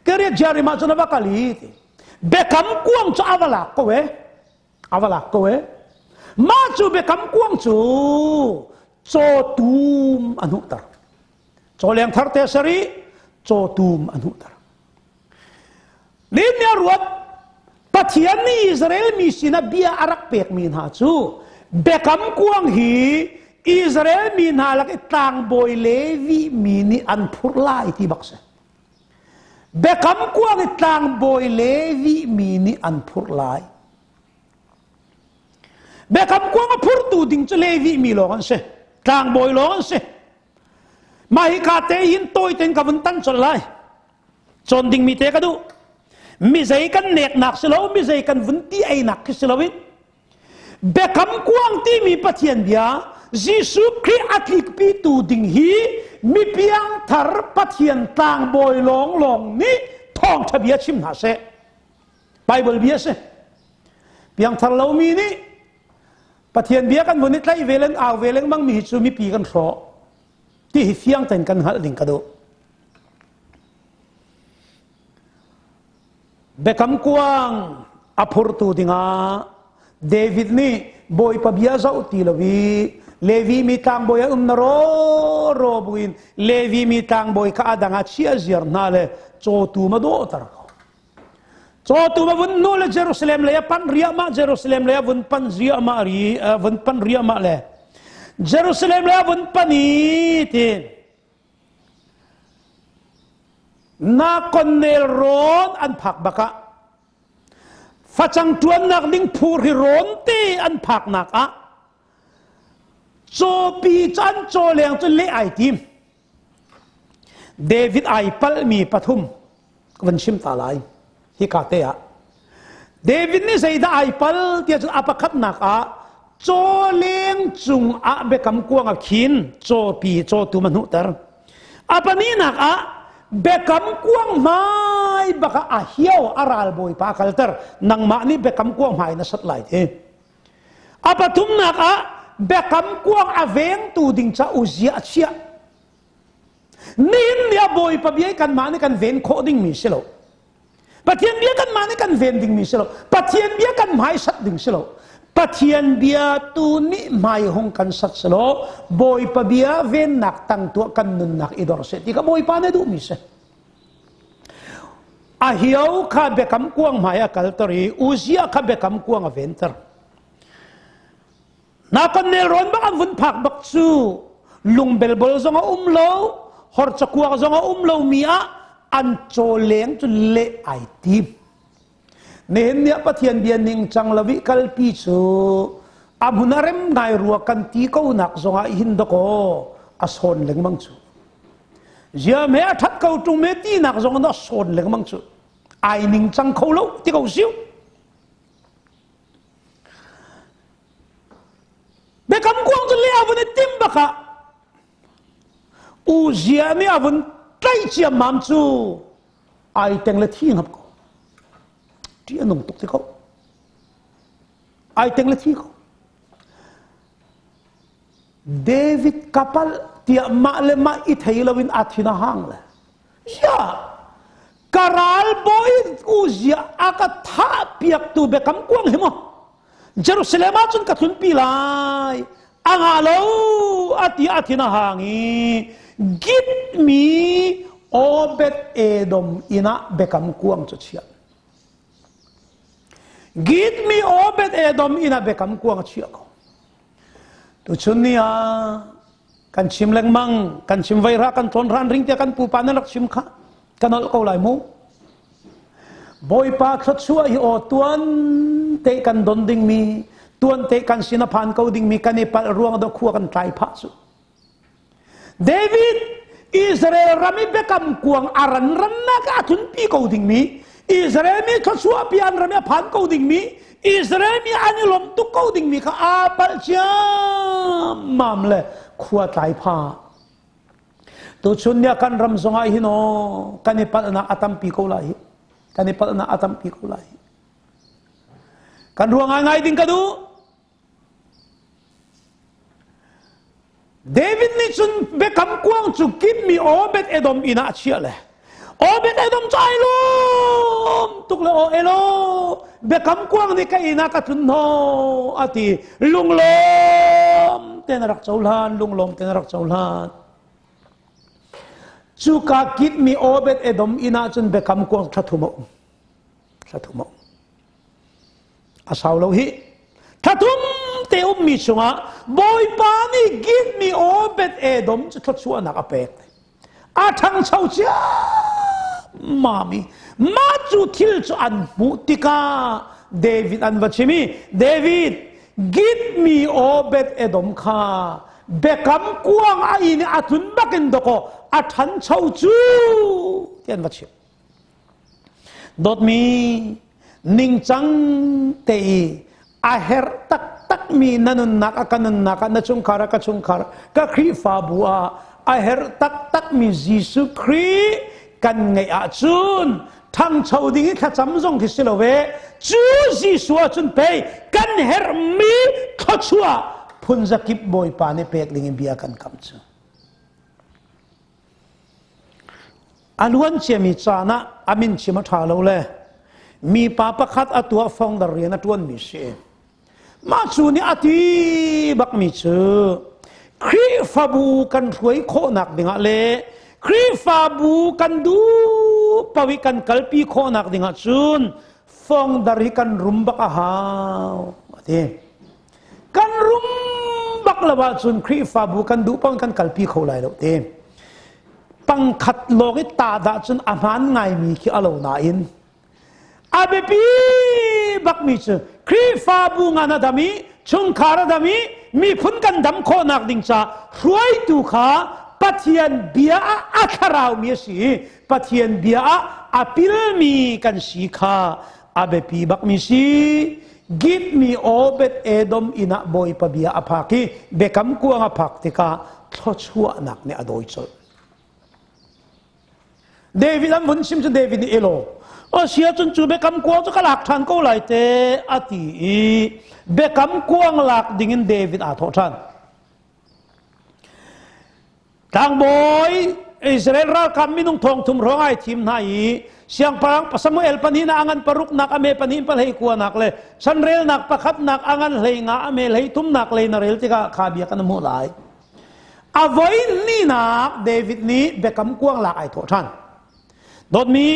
S2: Kariath Jearim ah cun a va kal i biakam kuang cu a va lak ko e. A va lak ko e. Mah cu biakam kuang cu cawtum a hnuhter. Cawleng thar te sari cawtum a hnuhter. Nin a ruat Pathian nih Israel mi sinah bia a rak pekmi hna cu biakam kuang hi Israel mi hna lak i tlangbawi Levi mi nih an phurh lai ti bak si. Biakam kuang i tlangbawi Levi mi nih an phurh lai. Biakam kuang a phurtu ding cu Levi mi lawng an si. Tlangbawi lawng an si. Mah hi ka te hin tawi tein ka vun tan colh lai. Cawn dingmi te ka duh. Mi zei kan neknak si lo, mi zei kan vun ti einak khi si loin biakam kuang timi Pathian bia Jesuh Khrih a tlikpitu ding hi mi piangthar Pathian tlangbawi lawnglawng nih thawngṭha bia chim hna seh. Bible bia si. Piangthar lomi nih Pathian bia kan vun i tlaih ve len au ve lengmang mi hi cu mipi kan hrawh. Ti hi fiang tein kan hngalh ding ka duh. Biakam kuang a phurtu dingah David nih Bawipa bia zoh ti lo i Levi mi tlangbawi a um na ro ro buin Levi mi tlangbawi kha a dang ah chia ziar hna le cawtu ma dawhter ko. Cawtu ma vun nu le Jerusalem lei a pan riahmah, Jerusalem lei a vun pan riahmah ri vun pan riahmah le Jerusalem lei a vun pan i ti Na konnel rawn an phak bakah facang ṭuannak ding phur hi rawn te an phaknak ah cawpi cu an caw leng cu leh ai tim. David ai palhmi pathum ka van chim ta lai hika te ah. David nih zeidah ai pal tiah cun a pakhatnak ah. Cawleng cung ah biakam kuang a khin, cawpi cawtum a hnuhter. A pahnihnak ah biakam kuang hmai bak ah a hio a ral bawipa a kalter. Nangmah nih biakam kuang hmai na sat lai ti. A pathumnak ah biakam kuang a vengtu ding ca Uzziah a chiah. Nihin ni ah Bawipa bia kanmah nih kan ven khawh dingmi si lo. Pathian bia kanmah nih kan ven dingmi si lo. Pathian bia kan hmaisat ding si lo. Pathian bia tu nih hmai hung kan sat si lo. Bawipa bia vennak tang tuah kan nunnak i dor seh ti kha Bawipa nih duhmi si. A hio kha biakam kuang hmai a kalter i Uzziah kha biakam kuang a venter. Na kan nelrawn bak an vun phak bak cu lungbelbol zong a um lo, hor cakuak zong a um lo mi ah an cawleng cu leh ai tim. Nihin ni ah Pathian bia ning cang lo i kalpi cu a hmun a rem ngai rua kan ti ko nak zong ah hin dakaw a sawn lengmang cu. Zia me a that ko tung me ti nak zong a sawn lengmang cu. Ai ning cang kho lo ti ko siu. Biakam kuang cu le a vun i tim bak ah Uzia nih a vun tlaih ciammam cu ai teng le thi ngap ko. Ṭih a nung tuk ti ko. Ai teng le thi ko. David kapal tiah mah le mah i thei loin a thin a hang le. Ya! Ka ral bawi Uzziah a ka thah piaktu biakam kuang hi maw Jerusalem ah cun ka tlunpi lai a nga lo a ti a thin a hang i Git mi Obed Edom inn ah biakam kuang cu chiah. Git mi Obed Edom inn ah biakam kuang a chiah ko. Tuchun ni ah kan chim lengmang, kan chim vai ra kan tlawn ran ring tiah kan pupa nan rak chim kha kan olh ko lai mu. Bawipa thluachuah hi aw tuan te kan don dingmi, tuan te kan sin a phan ko dingmi kan i palh ruang do khua kan tlai phah cu. David Israel ram i biakam kuang a ran rannak a tlunpi ko dingmi Israel mi thluachuah pi an ram i a phan ko dingmi Israel mi an i lawm tuk ko dingmi kha aa palh ciammam le khua tlai pha. Tuchun ni ah kan ram zongah hin aw kan i palhnak a tampi ko lai hi. Kan i palhnak a tampi ko lai hi. Kan ruang ngai ding ka duh. David nih cun biakam kuang cu kimmi Obed Edom inn ah a chiah le Obed Edom cu ai lawm tuk le aw elo biakam kuang nih ka inn ah ka tlun hno a ti lunglawm ten a rak cohlan lunglawm ten a rak cohlan cuka kitmi Obed Edom inn ah cun biakam kuang thla thum a um thla thum a um A sau lo hi. Thlathum te ummi chungah Bawipa nih give mi Obed Edom cu thluachuahnak a pek. A ṭhangcho cia mami. Mah cu thil cu an hmuh tikah David an va chim i David give me Obed Edom kha biakam kuang a inn i a tlun bakin dawkaw a ṭhancho cu ti an va chim. Dawtmi ningcang te i a herh taktakmi na nunnak a ka nunnak ah na chungkhar a ka chungkhar ka Khrihfabu ah a herh taktakmi Jesuh Khrih kan ngeih ahcun ṭhangcho ding i thlacam zong khi si lo ve cu Jesuh ahcun pei kan herhmi thluachuah phunzakip Bawipa nih pek ding in bia kan kam cu. A luan ciami caan ah a min chim a ṭha lo le mipa pakhat a tuah founder rian a ṭuanmi si. Mah cu nih a ti bakmi cu Khrihfabu kan hruai khawhnak dingah le Khrihfabu kan duh paoh i kan kalpi khawhnak dingah cun founder hi kan rum bak a hau a ti. Kan rum bak lo ahcun Khrihfabu kan duh paoh in kan kalpi kho lai lo ti. Pangkhat lawng i ta dah cun a hmaan ngaimi khi a lo nain a biapi bakmi cu Khrihfabu ngan a dam i chungkhar a dam i miphun kan dam khawhnak ding ca hruaitu kha Pathian bia ah a thlaraumi a si i Pathian bia ah a pilmi kan si kha A biapi bakmi si. Give me Obed Edom inn ah Bawipa bia a phak i biakam kuang a phak tikah thluachuahnak nih a dawi colh. David an vun chim cu David nih elaw asia cun cu biakam kuang cu ka lak ṭhan ko lai te a ti i biakam kuang lak dingin David aa thawh ṭhan. Tlangbawi Israel ralkap minung thong thum hrawng ai thim hna i siangpahrang Samuel pahnihnak a ngan paruknak a me pahnih pahlei kuanak le chanrelnak pakhatnak a ngan hlei nga a me hlei thumnak lei na rel tikah kha bia kan hmuh lai. A voi hnihnak David nih biakam kuang lak ai thawh ṭhan. Dawtmi,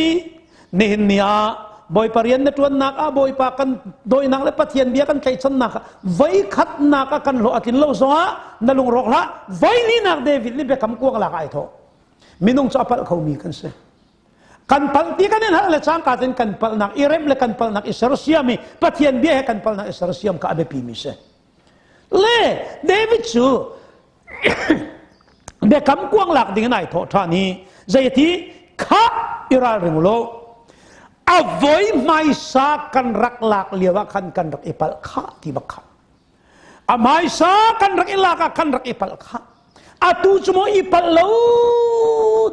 S2: nihin ni ah Bawipa rian na ṭuannak ah Bawipa kan dawinak le Pathian bia kan tlaihchannak ah voikhatnak ah kan hlawh a tlin lo zongah na lungrawk hlah. Voi hnihnak David nih biakam kuang lak ai thawh. Minung cu a palh khomi kan si. Kan palh ti kan in hal le cangka tein kan palhnak i remh le kan palhnak i sersiam i Pathian bia he kan palhnak i sersiam kha a biapi mi si. Le David cu biakam kuang lak ding in ai thawh ṭhan i zeiti kha i ralring lo a voi hmaisa kan rak lak lio ah khan kan rak i palh khah ti bak kha a hmaisa kan rak i lak ah kan rak i palh khah atu cu maw i palh lo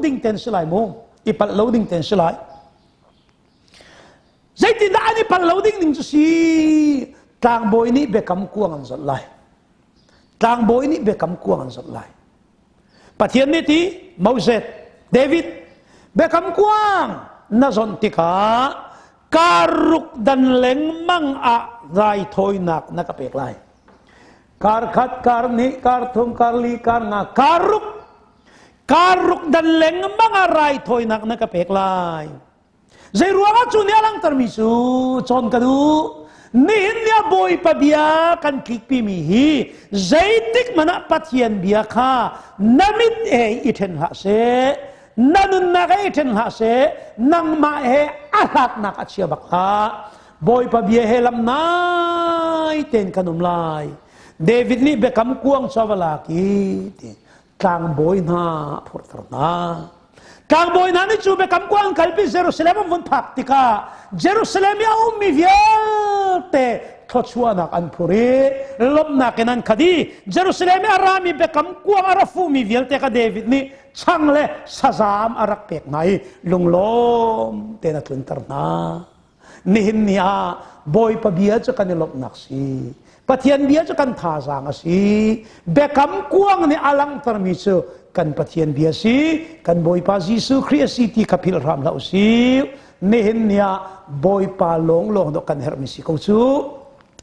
S2: ding ten si lai mu i palh lo ding ten si lai Zeitindah an i pal lo ding ning cu si? Tlangbawi nih biakam kuang an zawt lai. Tlangbawi nih biakam kuang an zawt lai. Pathian nih ti Moses, David, biakam kuang na zawnh tikah karuk dan lengmang ah raithawinak na ka pek lai. Kar khat, kar hnih, kar thum, kar li, kar nga, karuk karuk dan lengmang ah raithawinak na ka pek lai. Zei ruangah cu nih a langhtermi cu cawn ka duh. Nihin ni ah Bawipa bia kan tlikpimi hi zeitik hmanh ah Pathian bia kha na mit he i ṭhen hlah seh, na nunnak he i ṭhen hlah seh, nangmah he a hlatnak a chia bak hlah. Bawipa bia he lam nai tein kan um lai. David nih biakam kuang cu a va lak i tlangbawi hna a phurhter hna. Tlangbawi hna nih cu biakam kuang an kalpi Jerusalem an vun phak tikah Jerusalem i a ummi vialte thluachuahnak an phur i lawmhnak in an khat i Jerusalem i a rami biakam kuang a ra fuhmi vialte kha David nih chang le sazaam a rak pek hna i lunglawm tein a tlunter hna. Nihin ni ah Bawipa bia cu kan i lawmhnak si. Pathian bia cu kan thazaang a si. Biakam kuang nih a langhtermi cu kan Pathian bia si, kan Bawipa Jesuh Khrih a si ti kha philh hram hlah usih. Nihin ni ah Bawipa lawnglawng dawh kan herhmi si ko cu.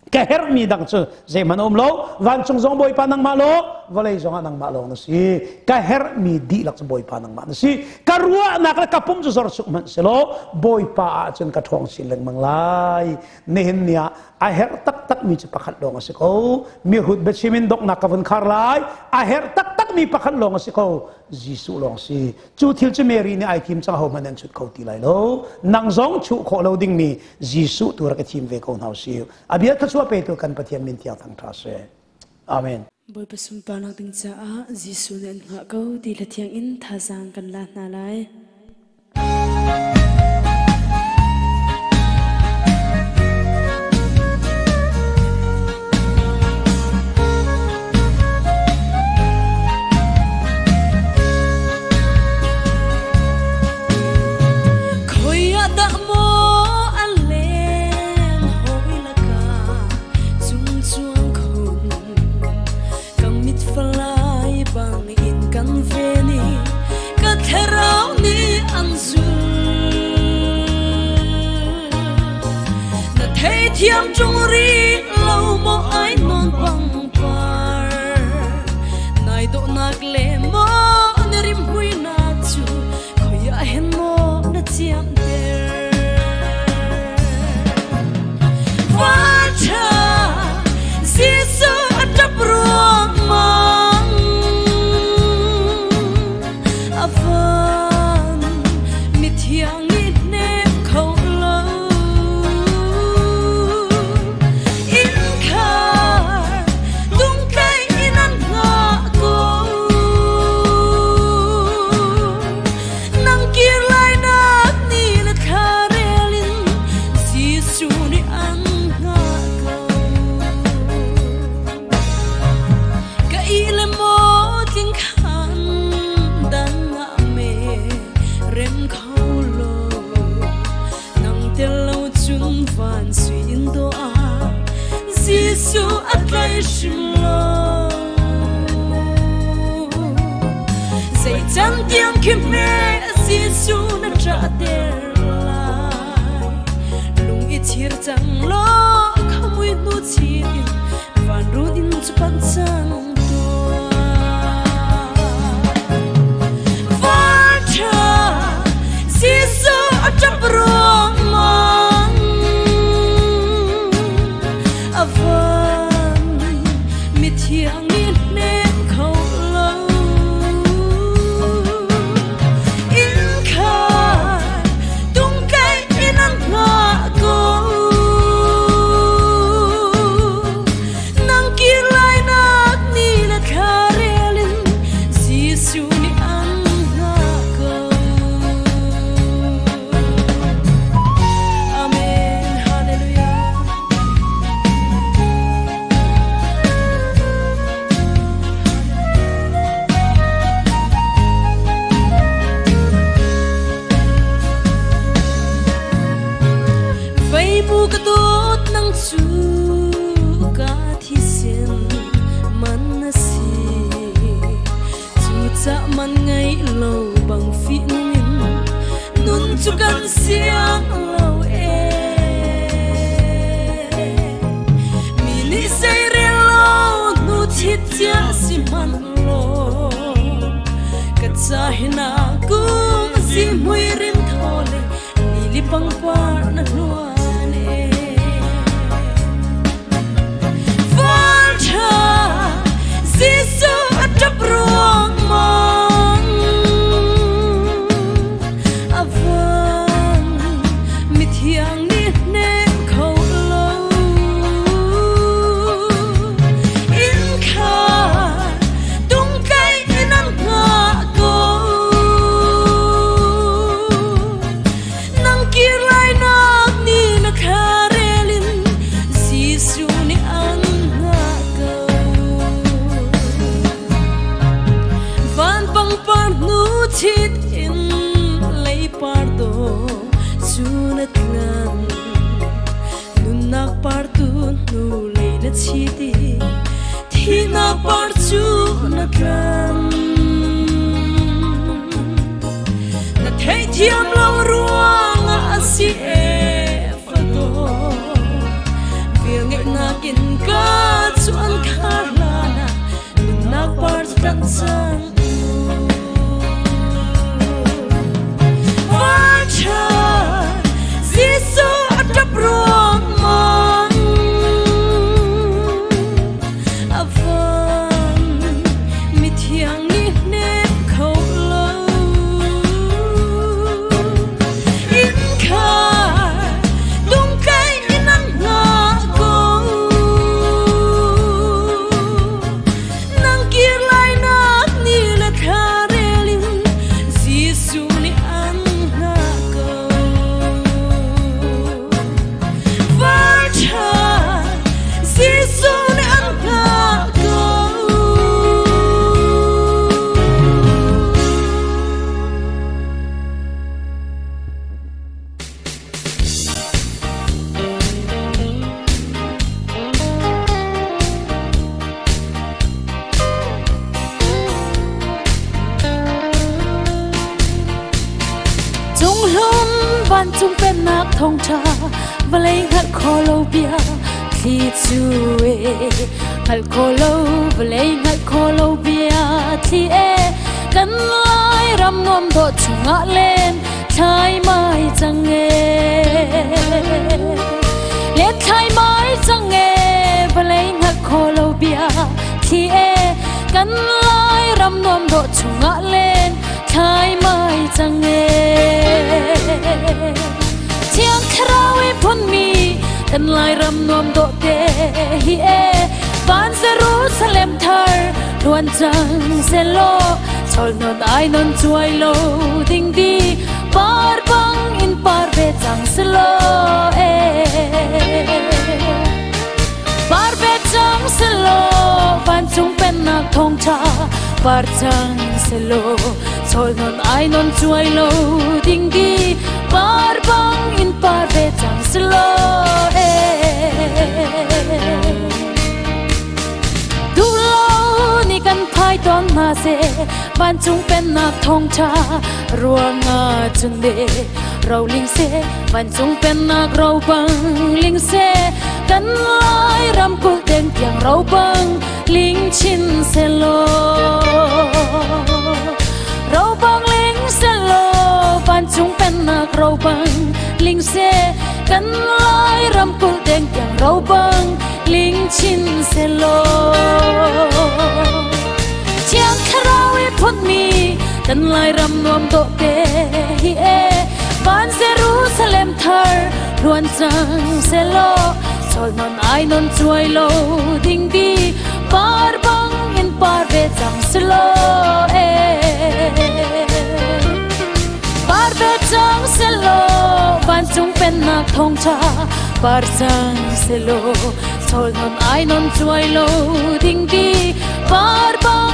S2: Ka herhmi dang cu zeihmanh a um lo. Vancung zong Bawipa nangmah law, vawlei zongah nangmah lawng na si. Ka herhmi dihlak cu Bawipa nangmah na si. Ka ruahnak le ka pum cu zor suk hmanh selaw Bawipa ah cun ka ṭhawng chin lengmang lai. Nihin ni ah a herh taktakmi cu pakhat lawng a si ko. Mihrut biachim in donghnak ka vun khar lai. A herh taktakmi pakhat lawng a si ko. Jesuh lawng si. Cu thil cu Mary nih ai thim cang hohmanh an chut kho ti lai lo. Nang zong chuh khawh lo dingmi Jesuh tu rak i thim ve ko hna usih. A bia thluachuah petu kan Pathian min tiang thangṭha seh. Amen.
S3: Bawipa sunparnak ding caah Jesuh nih an hngah ko ti hla thiang in thazaang kan la hna lai. Thiam chung ri lo mo ai non bang par nai do nak le mo na rim hui na chu khoi a hen mo na chiam ter va cha Jesu atap ruang mang avan mi thiang i nem kho lo in khar tung tlai in an nga ko. nih an hngah ko. Ka ih le maw tling khan dang ah me rem kho lo. Nang tel lo cun van sui in do ah Jesuh a tlai hrim lo. Zei can tiang khi hme Jesuh na ṭah ter lai. Lung i chir cang law khamui hnu chin in van run in cu panh cang tuah. Van ṭha Jesuh a ṭap ruangmang. A van mithiang nih hnem kho lo. Innkhar tungtlaih in an hngah ko. Nang kir lai nak ni le thla rel in Jesuh nih an hngah ko. Amen. Hallelujah. Vei mu ka dawt nang cu ka thisen man na si. Cucah man ngei lo bang fi nung in nun cu kan siang lo e. Mi nih zei rel lo nu thit cia si hmanh law ka ca hi na kung zi mui rim thaw le ni li pangpar na hluan e. Van ṭha Jesuh a ṭap ruangmang. A van mithiang nih hnem kho lo. Innkhar tungtlaih in an hngah ko. Nang kir lai nak ni le thla rel in Jesuh nih an hngah ko. Van pangpar hnu chit in lei par do cu na tlan. Nunnak par tu hnu lei na chiti thihnak par cu na tlan. Na theihthiam lo ruangah a si e fado. Vel ngeihnak in ka cu an khar hlan ah nunnak par cu tlan cang u. Van ṭha Jesuh a ṭap ruangmang. A van mithiang nih hnem kho lo. Innkhar tungtlaih in an hngah ko. Nang kir lai nak ni le thla rel in Jesuh nih an hngah ko. Van ṭha Jesuh nih an hngah ko.
S4: Cunghlum vancung pennak thawngṭha vawlei hngalh kho lo bia thli cu e hngalh kho lo vawlei hngalh kho lo bia thli e kan lai ram nuam dawh chungah len thlai mai cang e len thlai mai cang e vawlei hngalh kho lo bia thli e kan lai ram nuam dawh chungah len thlai mai cang e thiang thlarau i phunmi kan lai ram nuam dawh te hi e van Jerusalem thar luan cang selaw chol non ai non chuai lo ding di par bang in in par ve cang selaw e. Par ve cang selaw vancung pennak thawngṭha par cang selaw chawl non ai non chuai lo ding di par bang in par ve cang selaw e. Duh lo ni kan phai tawn hna seh vancung pennak thawngṭha ruangah cun le roling seh vancung pennak ro bang ling seh kan Lai ramkulh deng tiang ro bang ling chin selaw ro bang ling selaw vancung pennak ro bang ling seh kan Lai ramkulh deng tiang ro bang ling chin selaw Thiang Thlarau i phunmi kan Lairam nuam dawh te hi e van Jerusalem thar hluan cang selaw chawl non ai non chuai lo ding di par bang in par ve cang selaw e. Par ve cang selaw vancung pennak thawngṭha par cang selaw chawl non ai non chuai lo ding di par bang